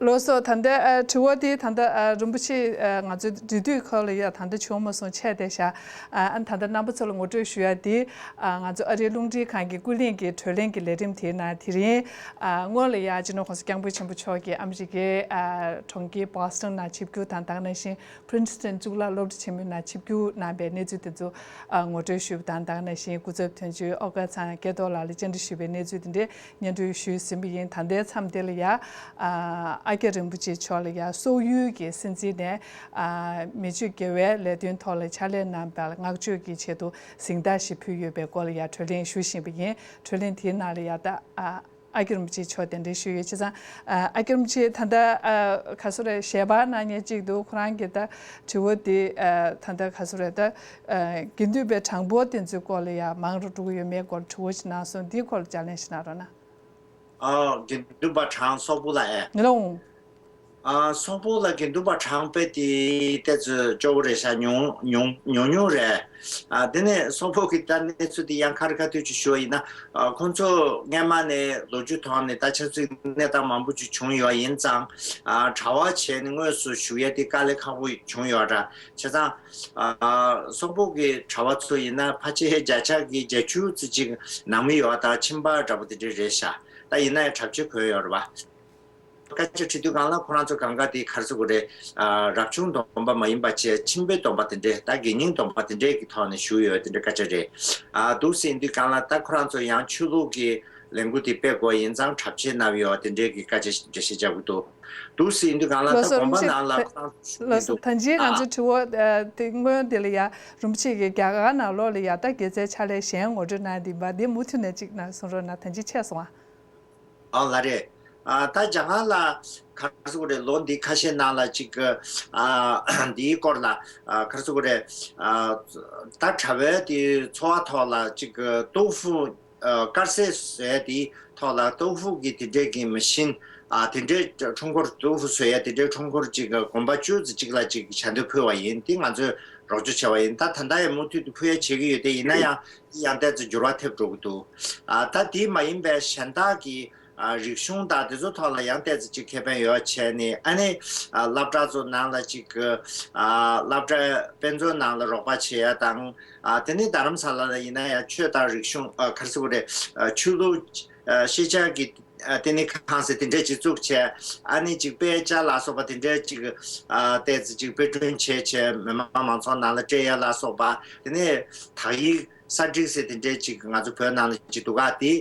ལགས་སོ། ད་ལྟ་ཨ་དྲི་བ་དེ་ད་ལྟ་ཨ་རིན་པོ་ཆེ་ཨ་ང་ཚོའི་འབྲེལ་མཐུད་ཁང་ལ་ཡ་ད་ལྟ་བྱུང་མ་སོང་། ཆད་བསྡད་ཤག་ཨ་ཨ་ད་ལྟ་རྣམ་པ་ཚོ་ལ་ངོ་སྤྲོད་ཞུ་ཡ་དེ་ཨ་ང་ཚོ་ཨ་རིའི་རླུང་འཕྲིན་ཁང་གི་ཀུན་གླེང་གི་བགྲོ་གླེང་གི་ལས་རིམ་དེའི་ནང་དེ་རིང་ཨ་སྔོན་ལ་ཡ་སྤྱི་ནོར་༸གོང་ས་༸སྐྱབས་མགོན་ཆེན་པོ་མཆོག་གིས་ཨ་མི་རི་ཀའི་ཨ་གྲོང་ཁྱེར་Boston་ནང་ཆིབས་བསྒྱུར་དང་ད་ག་ནང་བཞིན་Princeton་གཙུག་ལག་སློབ་གྲྭ་ཆེན་མོའི་ནང་ཆིབས་བསྒྱུར་གནང་པའི་གནས་ཚུལ་དེ་ཚོ་ཨ་ངོ་སྤྲོད་ཞུས་པ་དང་ད་ག་ནང་བཞིན་སྐུ་ཚབ་དོན་གཅོད་ཨོ་དཀར་ཚང་སྐལ་རྡོར་ལགས་ལ་བཅར་འདྲི་ཞུས་པའི་གནས་ཚུལ་དེ་འདྲའི་སྙན་སྒྲོན་ཞུས་ཟིན་པ་ཡིན། ད་ལྟའི་མཚམས་དེ་ལ་ཡ། ཨ་ཨ་ཀྱ་རིན་པོ་ཆེ་མཆོག་ལ་ཡ་སོག་ཡུལ་གྱི་སྲིད་འཛིན་ནས་ཨ་མི་སྤྱོད་དགེ་བའི་ལས་དོན་ཐོག་ལ་ཕྱག་ལས་གནང་བར་བསྔགས་བརྗོད་ཀྱི་ཆེད་དུ་གཟེངས་རྟགས་ཤིག་ཕུལ་ཡོད་པའི་སྐོར་ལ་ཡ་བགྲོ་གླེང་ཞུ་བཞིན་པ་ཡིན། བགྲོ་གླེང་དེའི་ནང་ལ་ཡ་ད་ཨ་ཨ་ཀྱ་རིན་པོ་ཆེ་མཆོག་གདན་འདྲེན་ཞུས་ཡོད། བྱས་ཙང་ཨ་ཨ་ཀྱ་རིན་པོ་ཆེ་ད་ལྟ་ཨ་ག་སོ་རེད། ཞལ་པར་གནང་མཁན་གཅིག་འདུག་ཁོ་རང་གིས་ད་དྲི་བ་འདི་ཨ་ད་ལྟ་ག་སོ་རེད། ད་ཨ་དགེ་འདུན་པའི་གྲངས་འབོར་དེ་ཚོའི་སྐོར་ལ་ཡ་མང་རུ་འགྲོ་གི་ཡོད་མེད་སྐོར་དྲི་བ་ཞིག་གནང་སོང་། འདིའི་སྐོར་ལ་བསྐྱར་ལན་ཞིག་གནང་རོགས་གནང་། ཨ་དགེ་འདུན་པ་གྲངས་སོག་པོ་ལ་ཨེ། ལོང་། ཨ་སོག་པོ་ལ་དགེ་འདུན་པ་གྲངས་དཔེ་དེ་ཏོག་ཙམ་སྐྱོ་བོ་རེད་ཤག་ཉུང་ཉུང་ཉུང་ཉུང་རེད། ཨ་དེ་ནས་སོག་པོ་གི་ད་གནས་ཚུལ་དེ་ཡང་ཁ་རི་ཁ་ཐུག་ཅིག་ཞུ་བ་ཡིན་ན། ཨ་ཁོང་ཚོ་སྔན་མ་ནས་ལོ་རྒྱུས་ཐོག་ནས་ད་ཆབ་སྲིད་གནས་སྟངས་མང་པོ་ཅིག་བྱུང་ཡོད་ཡིན་ཙང་། ཨ་གྲྭ་པ་བྱས་ནས་དངོས་སུ་བཞུགས་ཡ་དེ་དཀའ་ལས་ཁག་པོ་བྱུང་ཡོད་འདྲ། བྱས་ཙང་། ཨ་སོག་པོ་གི་གྲྭ་པ་ཚོ་ཡིན་ན་ཕལ་ཆེར་བརྒྱ་ཆ་གི་བརྒྱད་ཅུ་ཙམ་ཅིག་ནང་མི་ཡོད་པ་དང་ཁྱིམ་པ་འདྲ་པོ་དེ་འདྲ་རེད་ཤག་ད་ཡིན་ན་ཡང་གྲབས་ཆེ་གོ་ཡོད་རེད་པ། སྐད་ཆ་དྲི་དུས་སྒང་ལ་ཁོ་རང་ཚོ་གང་ག་དེ་ག་རེ་ཟེར་དགོས་རེད། ཨ་རབ་བྱུང་སྡོམ་པ་མ་ཡིན་པ་བྱས་ཁྱིམ་པའི་སྡོམ་པ་དེ་འདྲས་ད་དགེ་རྙིང་སྡོམ་པ་དེ་འདྲས་ཀྱི་ཐོག་ནས་བཞུགས་ཡོད་དེ་འདྲས་སྐད་ཆ་རེད། ཨ་འདུག་སེ་ཡིན་དུས་སྒང་ལ་ད་ཁོ་རང་ཚོ་ཡང་ཆོས་ལུགས་ཀྱི་ལས་འགུལ་དེ་སྤེལ་དགོས་ཡིན་ཙང་གྲབས་ཆེ་གནང་ཡོད་དེ་འདྲས་ཀྱི་སྐད་ཆ་འགྲེལ་བཤད་རྒྱག་གི་འདུག་འདུག་སེ་ཡིན་དུས་སྒང་ལ་ལགས་ད་སོ་དགོན་རིན་པ་ཆེན་ནང་ལ་ཁོ་རང་ཚོ་བཞུགས་ལགས་ཀྱི་སོ། འདུག་ད་ཅིའི་ང་ཨ་ཚོའི་དྲི་བ་ཨ་དེ་སྔོན་དེ་ལ་ཡ་རིན་པོ་ཆེ་གིས་རྒྱ་གར་ནང་ལོགས་ལ་ཡ་ད་དགེ་རྩའི་ཕྱག་ལས་གཞན་ངོ་སྤྲོད་གནང་ཡ་དེ་འདི་མུ་མཐུད་ནས་ཅིག་གནང་གསུང་རོགས་གནང་། ད་ཅི་ཆད་སོང་ཨ། ཨ་ལགས་རེད། ཨ་ད་ཇ་ཁང་ལ་ག་རེ་ཟེར་དགོས་རེད། ལོ་འདི་ཁ་ཤས་ནང་ལ་ཅིག་ཨ་འདིའི་སྐོར་ལ་ཨ་ག་རེ་ཟེར་དགོས་རེད། ཨ་ད་གྲྭ་པའི་དེ་འཚོ་བ་ཐོག་ལ་ཅིག་ཏོ་ཧྥུ་ཨ་དཀར་ཟས་བཟོ་ཡ་དེའི་ཐོག་ལ་ཏོ་ཧྥུ་གི་དེ་འདྲས་ཀྱི་མ་ཤིན། ཨ་དེ་འདྲས་ཁྲོམ་སྐོར་ཏོ་ཧྥུ་བཟོ་ཡ་དེ་འདྲས་ཁྲོམ་སྐོར་ཅིག་གོམ་པ་བཅུ་ཙམ་ཅིག་ལ་ཅིག་ཞལ་འདེབས་ཕུལ་བ་ཡིན། དེ་ང་ཚོས་རོགས་སྐྱོར་བྱས་པ་ཡིན། ད་ད་ལྟ་ཡང་མུ་མཐུད་དུ་ཕུལ་ཡ་བྱེད་ཀྱི་ཡོད། དེ་ཡིན་ན་ཡང་ཡང་ཏོག་ཙམ་འགྱུར་བ་ཐེབས་འགྲོ་གི་འདུག་ཨ་ད་དེ་མ་ཡིན་པའི་གཞན་དག་གི་ཨ་རིག་གཞུང་དང་དེ་ཚོ་ཐོག་ལ་ཡང་ཏོག་ཙམ་ཅིག་ཁེ་ཕན་ཡོད་བྱས་ནས། ཨ་ནི་ཨ་སློབ་གྲྭ་ཚོ་ནང་ལ་ཅིག་ཨ་སློབ་གྲྭ་དཔེ་མཛོད་ནང་ལ་རོགས་པ་བྱེད་ཡ་དང་། ཨ་དེ་ནས་རྡ་རམ་ས་ལ་ལ་ཡིན་ན་ཡང་ཆོས་དང་རིག་གཞུང་ཨ་ག་རེ་ཟེར་དགོས་རེད། ཨ་ཆོས་ལུགས་ཨ་ཤེས་བྱ་གི་ཨ་དེ་ནས་ཁང་ཟེར་དེ་འདྲས་ཅིག་བཙུགས་བྱས། ཨ་ནི་ཅིག་དཔེ་ཆ་ལ་སོགས་པ་དེ་འདྲས་ཅིག་ཨ་ཏོག་ཙམ་ཅིག་དཔེ་སྐྲུན་བྱས་བྱས་མི་མང་མང་ཚོགས་ནང་ལ་སྤྲད་ཡ་ལ་སོགས་པ། དེ་ནས་དག་ཡིག་གསར་བསྒྲིགས་ཟེར་དེ་འདྲས་ཅིག་ང་ཚོ་བོད་ནང་ལ་ཅིག་འདུག་ག་དེ་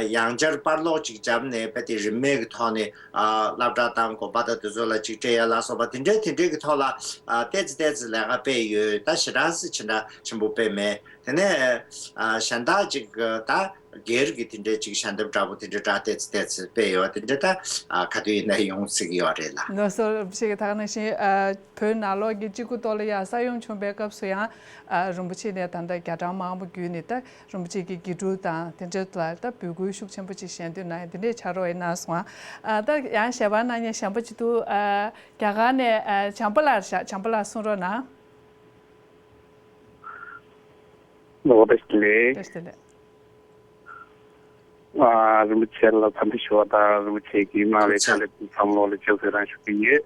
ཡང་བསྐྱར་པར་སློག་ཅིག་བརྒྱབ་ནས་དཔེ་དེ་རིན་མེད་ཀྱི་ཐོག་ནས་ཨ་སློབ་གྲྭ་དང་དགོན་པ་དང་དེ་ཚོ་ལ་ཅིག་སྤྲད་ཡ་ལ་སོགས་པ་དེ་འདྲས་དེ་འདྲས་ཀྱི་ཐོག་ལ་ཨ་ཏོག་ཙམ་ཏོག་ཙམ་ལས་ཀ་སྤེལ་ཡོད། ད་ཞེ་དྲག་སེ་ཅི་འདྲ་ཆེན་པོ་སྤེལ་མེད། དེ་ནས་ཨ་གཞན་དག་ཅིག་ད་སྒེར་གྱི་དེ་འདྲས་ཅིག་ཞལ་འདེབས་འདྲ་པོ་དེ་འདྲས་འདྲ་ཏོག་ཙམ་ཏོག་ཙམ་སྤེལ་ཡོད། དེ་འདྲས་ད་ཨ་ག་དུས་ཡིན་ན་ཡོང་སྲིད་ཀྱི་ཡོད་རེད་ལ། ལགས་སོ། རིན་པོ་ཆེ་གིས་ད་ག་ནང་བཞིན་ཨ་བོད་ནང་ལོགས་ཀྱི་གཅིག་པུ་ཐོག་ལ་ཡ་ས་ཡོམ་བྱུང་བའི་སྐབས་སུ་ཡང་ཨ་རིན་པོ་ཆེ་ནས་ད་ལྟ་རྒྱ་གྲམ་མང་པོ་བརྒྱུད་ནས་ད་རིན་པོ་ཆེ་གི་དགེ་ཕྲུག་དང་དེ་འདྲ་ལ་ད་འབོད་སྐུལ་ཤུགས་ཆེན་པོ་ཅིག་ཞལ་འདེབས་གནང་ཡ་དེ་འདྲས་ཕྱག་རོགས་ཡིན་གནང་སོང་། ཨ་ད་ཡང་ཞལ་པར་གནང་མཁན་གཞན་པ་ཅིག་འདུག་ཨ་རྒྱ་གར་ནས་ཨ་བྱམས་པ་ལགས་རེད་ཤག་བྱམས་པ་ལགས་གསུང་རོགས་གནང་། ལོ་བདེ་ལེགས། བདེ་ལེགས། ཨ་རིན་པོ་ཆེ་ལ་འཚམས་འདྲི་ཞུ་བ་དང་། རིན་པོ་ཆེ་གིས་གནང་བའི་ཕྱག་ལས་ཚང་མ་ལ་ལེགས་སྐྱེས་ཟེར་རང་ཞུ་གི་ཡོད།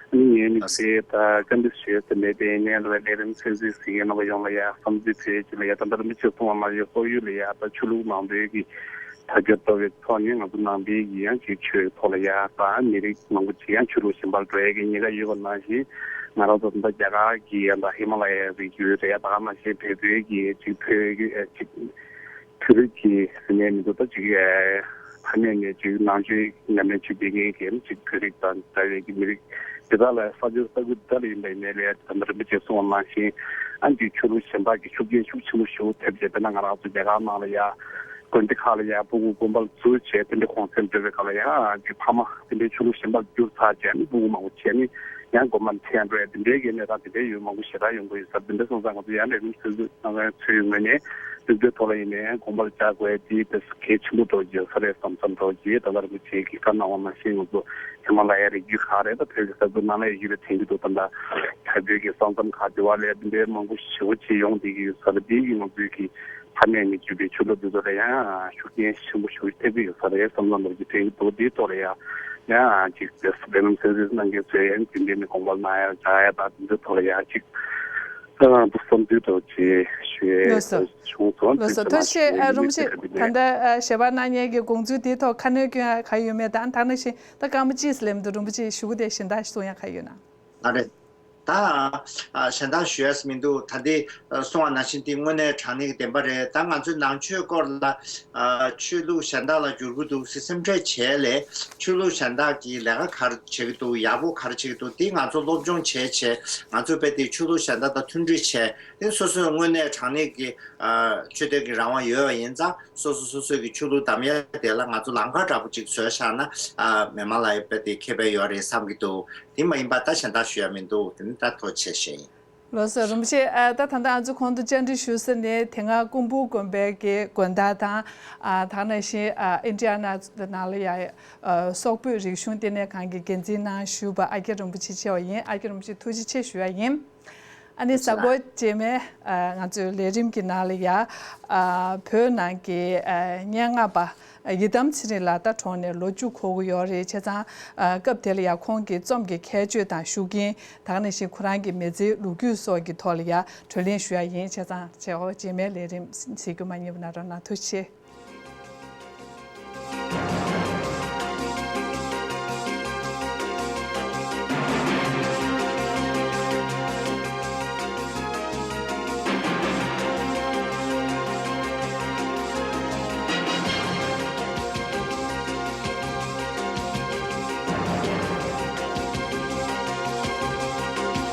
ཨ་ནི་ངའི་དམིགས་བསལ་དང་བཀའ་འདྲི་ཞུ་ཡ་ཟེར་མེད་པའི་ནས་ལ་ལས་རིམ་ཚན་རྩིས་ཟིན་མཁན་རྣམ་པ་ཡོངས་ལ་ཡ་བསམ་ཚུལ་ཕུལ་ཡ་ཅིག་ལ་ཡ། ད་ལྟ་རིན་པོ་ཆེ་གསུངས་པ་ནང་བཞིན་སོག་ཡུལ་ལ་ཡ་ད་ཆོས་ལུགས་ནང་པའི་གི་དར་ཁྱབ་འགྲོ་བའི་ཐོག་ནས་ང་ཚོ་ནང་པའི་གི་ཡང་ཅིག་ཆོས་ཐོག་ལ་ཡ་ད་མི་རིགས་མང་པོ་ཅིག་ཡང་ཆོས་ལུགས་གཞན་པར་འགྲོ་ཡ་གི་ཉེན་ཁ་ཡོད་པ་ནང་བཞིན། ང་རང་ཚོ་ད་ལྟ་རྒྱ་གར་གྱི་ཡང་ད་ཧི་མ་ལ་ཡའི་རི་རྒྱུད་རེད་ཡ། ད་ག་ནང་བཞིན་བལ་པོའི་གི་ཅིག་བོད་ཀྱི་ཨ་ཅིག་བོད་རིགས་ཀྱི་ཟེར་ནས་མི་འདུག་ད་ཅིག་ཨ་ཕ་མེས་ནས་ཅིག་ནང་ཆོས་ཉམས་ལེན་བྱེད་བསྡད་མཁན་གྱི་ཅིག་བོད་རིགས་དང་འདྲ་བའི་གི་མི་རིགས་དེ་དག་ལ་ས་ཆ་ས་ཁུལ་དེ་དག་ལ་ཡིན་པ་ཡིན་ནའི་ལས་ད་ལྟ་རིན་པོ་ཆེས་གསུངས་པ་ནང་བཞིན་ཨ་ཅིག་ཆོས་ལུགས་གཞན་པ་གི་ཤུགས་རྐྱེན་ཤུགས་ཆེན་པོ་ཞེ་པོ་ཐེབས་བྱས། དཔེར་ན་ང་རང་ཚོ་རྒྱ་གར་ནང་ལ་ཡ་དགོན་སྡེ་ཁག་ལ་ཡ་སྤུ་གུ་དགོན་པར་འཛུལ་བྱས་དེ་འདྲ་གུང་སེང་འགྲོ་བའི་སྐབས་ལ་ཡ་ཅིག་ཕ་མ་དེ་འདྲའི་ཆོས་ལུགས་གཞན་པར་གྱུར་ཚར་བྱས་ནས་སྤུ་གུ་མང་པོ་བྱས་ནས་ཡང་དགོན་པར་འཚོལ་འགྲོ་ཡ་དེ་འདྲའི་གི་གནས་སྟངས་དེ་འདྲའི་ཡོད་མང་པོ་ཞེ་དྲག་ཡོང་གི་ཡོད་ས་རེད། དེ་འདྲ་སོང་ཙང་ང་ཚོ་ཡང་ལས་རིམ་ཚོའི་ཚོའི་ངོས་ནས་སློབ་གྲྭའི་ཐོག་ལ་ཡིན་ནའི་དགོན་པར་བཅར་དགོས་ཡ་དེ་དེ་གལ་ཆེན་པོ་འགྲོ་གི་ཡོད་ས་རེད་བསམ་བསམ་འགྲོ་གི། ད་ལྟ་རིན་པོ་ཆེ་གིས་བཀའ་གནང་བ་ནང་བཞིན་ང་ཚོ་ཧི་མ་ལ་ཡའི་རི་རྒྱུད་ཁག་རེད། ད་བོད་ཀྱི་ས་ཁུལ་ནང་ལ་ཡ་ཡོད་པའི་དྲན་གྱི་འདུག་ད་ལྟ་བལ་པོའི་གི་ས་མཚམས་ཁག་དེ་བ་ལ་ཡ་དེ་འདྲའི་མང་པོ་ཞེ་པོ་ཅིག་ཡོང་བསྡད་ཀྱི་ཡོད་ས་རེད། དེ་གི་ང་ཚོའི་གི་ཕ་མེས་ནས་བརྒྱུད་པའི་ཆོས་ལུགས་འདི་ཚོ་ལ་ཡང་ཤུགས་རྐྱེན་ཆེན་པོ་ཞེ་པོ་ཐེབས་ཀྱི་ཡོད་ས་རེད་བསམ་བསམ་འདྲ་ཅིག་དྲན་གྱི་འདུག་དེའི་ཐོག་ལ་ཡང་ཡང་ཅིག་དེ་ཚོ་དཔེ་ལམ་གསན་གཟིགས་གནང་མཁན་ཚོས་ཡང་རྒྱུན་ལྡན་ནས་དགོངས་པ་གནང་ཡ་བྱ་ཡ་དང་དེ་ཚོའི་ཐོག་ལ་ཡང་ཅིག་ཨ་འདུག་བསམ་ཚུལ་འདྲ་ཅིག་ཞུ་ཡས་ལགས་སོ། བྱུང་སོང་། ལགས་སོ། དེ་ཚོ་ཐུགས་རྗེ་ཆེ། ནང་ཨ་རིན་པོ་ཆེ་ད་ལྟ་ཨ་ཞལ་པར་གནང་མཁན་གྱི་དགོངས་ཚུལ་དེའི་ཐོག་ཁ་སྣོན་སྐྱོན་ཡ་ག་ཡོད་མེད་དང་། ད་ག་ནང་བཞིན་ད་སྐར་མ་གཅིག་ཙམ་སླེབས་འདུག་རིན་པོ་ཆེ་ཞུ་སྒོ་དེ་གཞན་དག་གསུང་ཡ་ག་ཡོད་ན། ཨ་རེད། ད་ཨ་གཞན་དག་ཞུ་ཡས་མི་འདུག་ད་འདི་ཨ་གསུངས་པ་ནང་བཞིན་འདི་དངོས་གནས་དྲང་གནས་ཀྱི་བདེན་པ་རེད། ད་ང་ཚོའི་ནང་ཆོས་སྐོར་ལ་ཨ་ཆོས་ལུགས་གཞན་དག་ལ་བསྒྱུར་གྱི་འདུག་ཟེར་སེམས་ཁྲལ་བྱས་ལས་ཆོས་ལུགས་གཞན་དག་གིས་ལས་ཀ་ག་རེ་བྱེད་ཀྱི་འདུག་ཡག་པོ་ག་རེ་བྱེད་ཀྱི་འདུག་འདི་ང་ཚོ་སློབ་སྦྱོང་བྱས་བྱས། ང་ཚོ་དཔེ་དེ་ཆོས་ལུགས་གཞན་དག་དང་མཐུན་སྒྲིལ་བྱས་ཏེ་སོ་སོའི་དངོས་གནས་དྲང་གནས་ཀྱི་ཨ་ཆོས་དད་ཀྱི་རང་དབང་ཡོད་པ་ཡིན་ཙང་། སོ་སོ་སོ་སོའི་གི་ཆོས་ལུགས་གདམ་ཡ་དེ་ལ་ང་ཚོ་ལམ་ཁ་འདྲ་པོ་ཅིག་བཟོས་བཞག་ན་ཨ་མི་མང་ལ་ཡ་དཔེ་དེ་ཁེ་ཕན་ཡོད་རེད་བསམ་གྱི་འདུག་དེ་མ་ཡིན་པ་ད་གཞན་དག་ཞུ་ཡ་མི་འདུག་དེ་ནི་ད་ཐུགས་རྗེ་ཆེ་ཞུ་ཡིན། ལགས་སོ། རིན་པོ་ཆེ། ཨ་ད་ད་ལྟ་ང་ཚོ་གོང་དུ་བཅར་འདྲི་ཞུ་ས་ནས་དེ་སྔ་ཀུན་སྤུངས་དགོན་པའི་གི་དགོན་བདག་དང་། ཨ་ད་ག་ནང་བཞིན་ཨ་ཨིན་ཌི་ཡ་ན་ནང་ལ་ཡ་ཨ་སོག་པོའི་རིག་གཞུང་ལྟེ་གནས་ཁང་གི་འགན་འཛིན་གནང་བཞུགས་པ་ཨ་ཀྱེ་རིན་པོ་ཆེ་མཆེད་པ་ཡིན། ཨ་ཀྱེ་རིན་པོ་ཆེ་ཐུགས་རྗེ་ཆེ་ཞུ་ཡ་ཡིན། ཨ་ནི་གཟའ་འཁོར་རྗེས་མའི་ཨ་ང་ཚོའི་ལས་རིམ་གྱི་ནང་ལ་ཡ་ཨ་བོད་ནང་གི་ཨ་སྙན་ངག་པ་ཡི་དམ་ཚེ་རིང་ལགས་ད་གྲོངས་ནས་ལོ་བཅུ་འཁོར་གྱི་ཡོད་རེད། བྱས་ཙང་ཨ་སྐབས་དེ་ལ་ཡ་ཁོང་གི་རྩོམ་གྱི་ཁྱད་ཆོས་དང་ཤུགས་རྐྱེན། ད་ག་ནང་བཞིན་ཁོ་རང་གི་མི་ཚེའི་ལོ་རྒྱུས་སོགས་ཀྱི་ཐོག་ལ་ཡ་གྲོས་གླེང་ཞུ་ཡ་ཡིན། བྱས་ཙང་གཟའ་འཁོར་རྗེས་མའི་ལས་རིམ་གཟིགས་རྒྱུ་མ་བསྙེལ་བ་གནང་རོགས་གནང་། ཐུགས་རྗེ་ཆེ།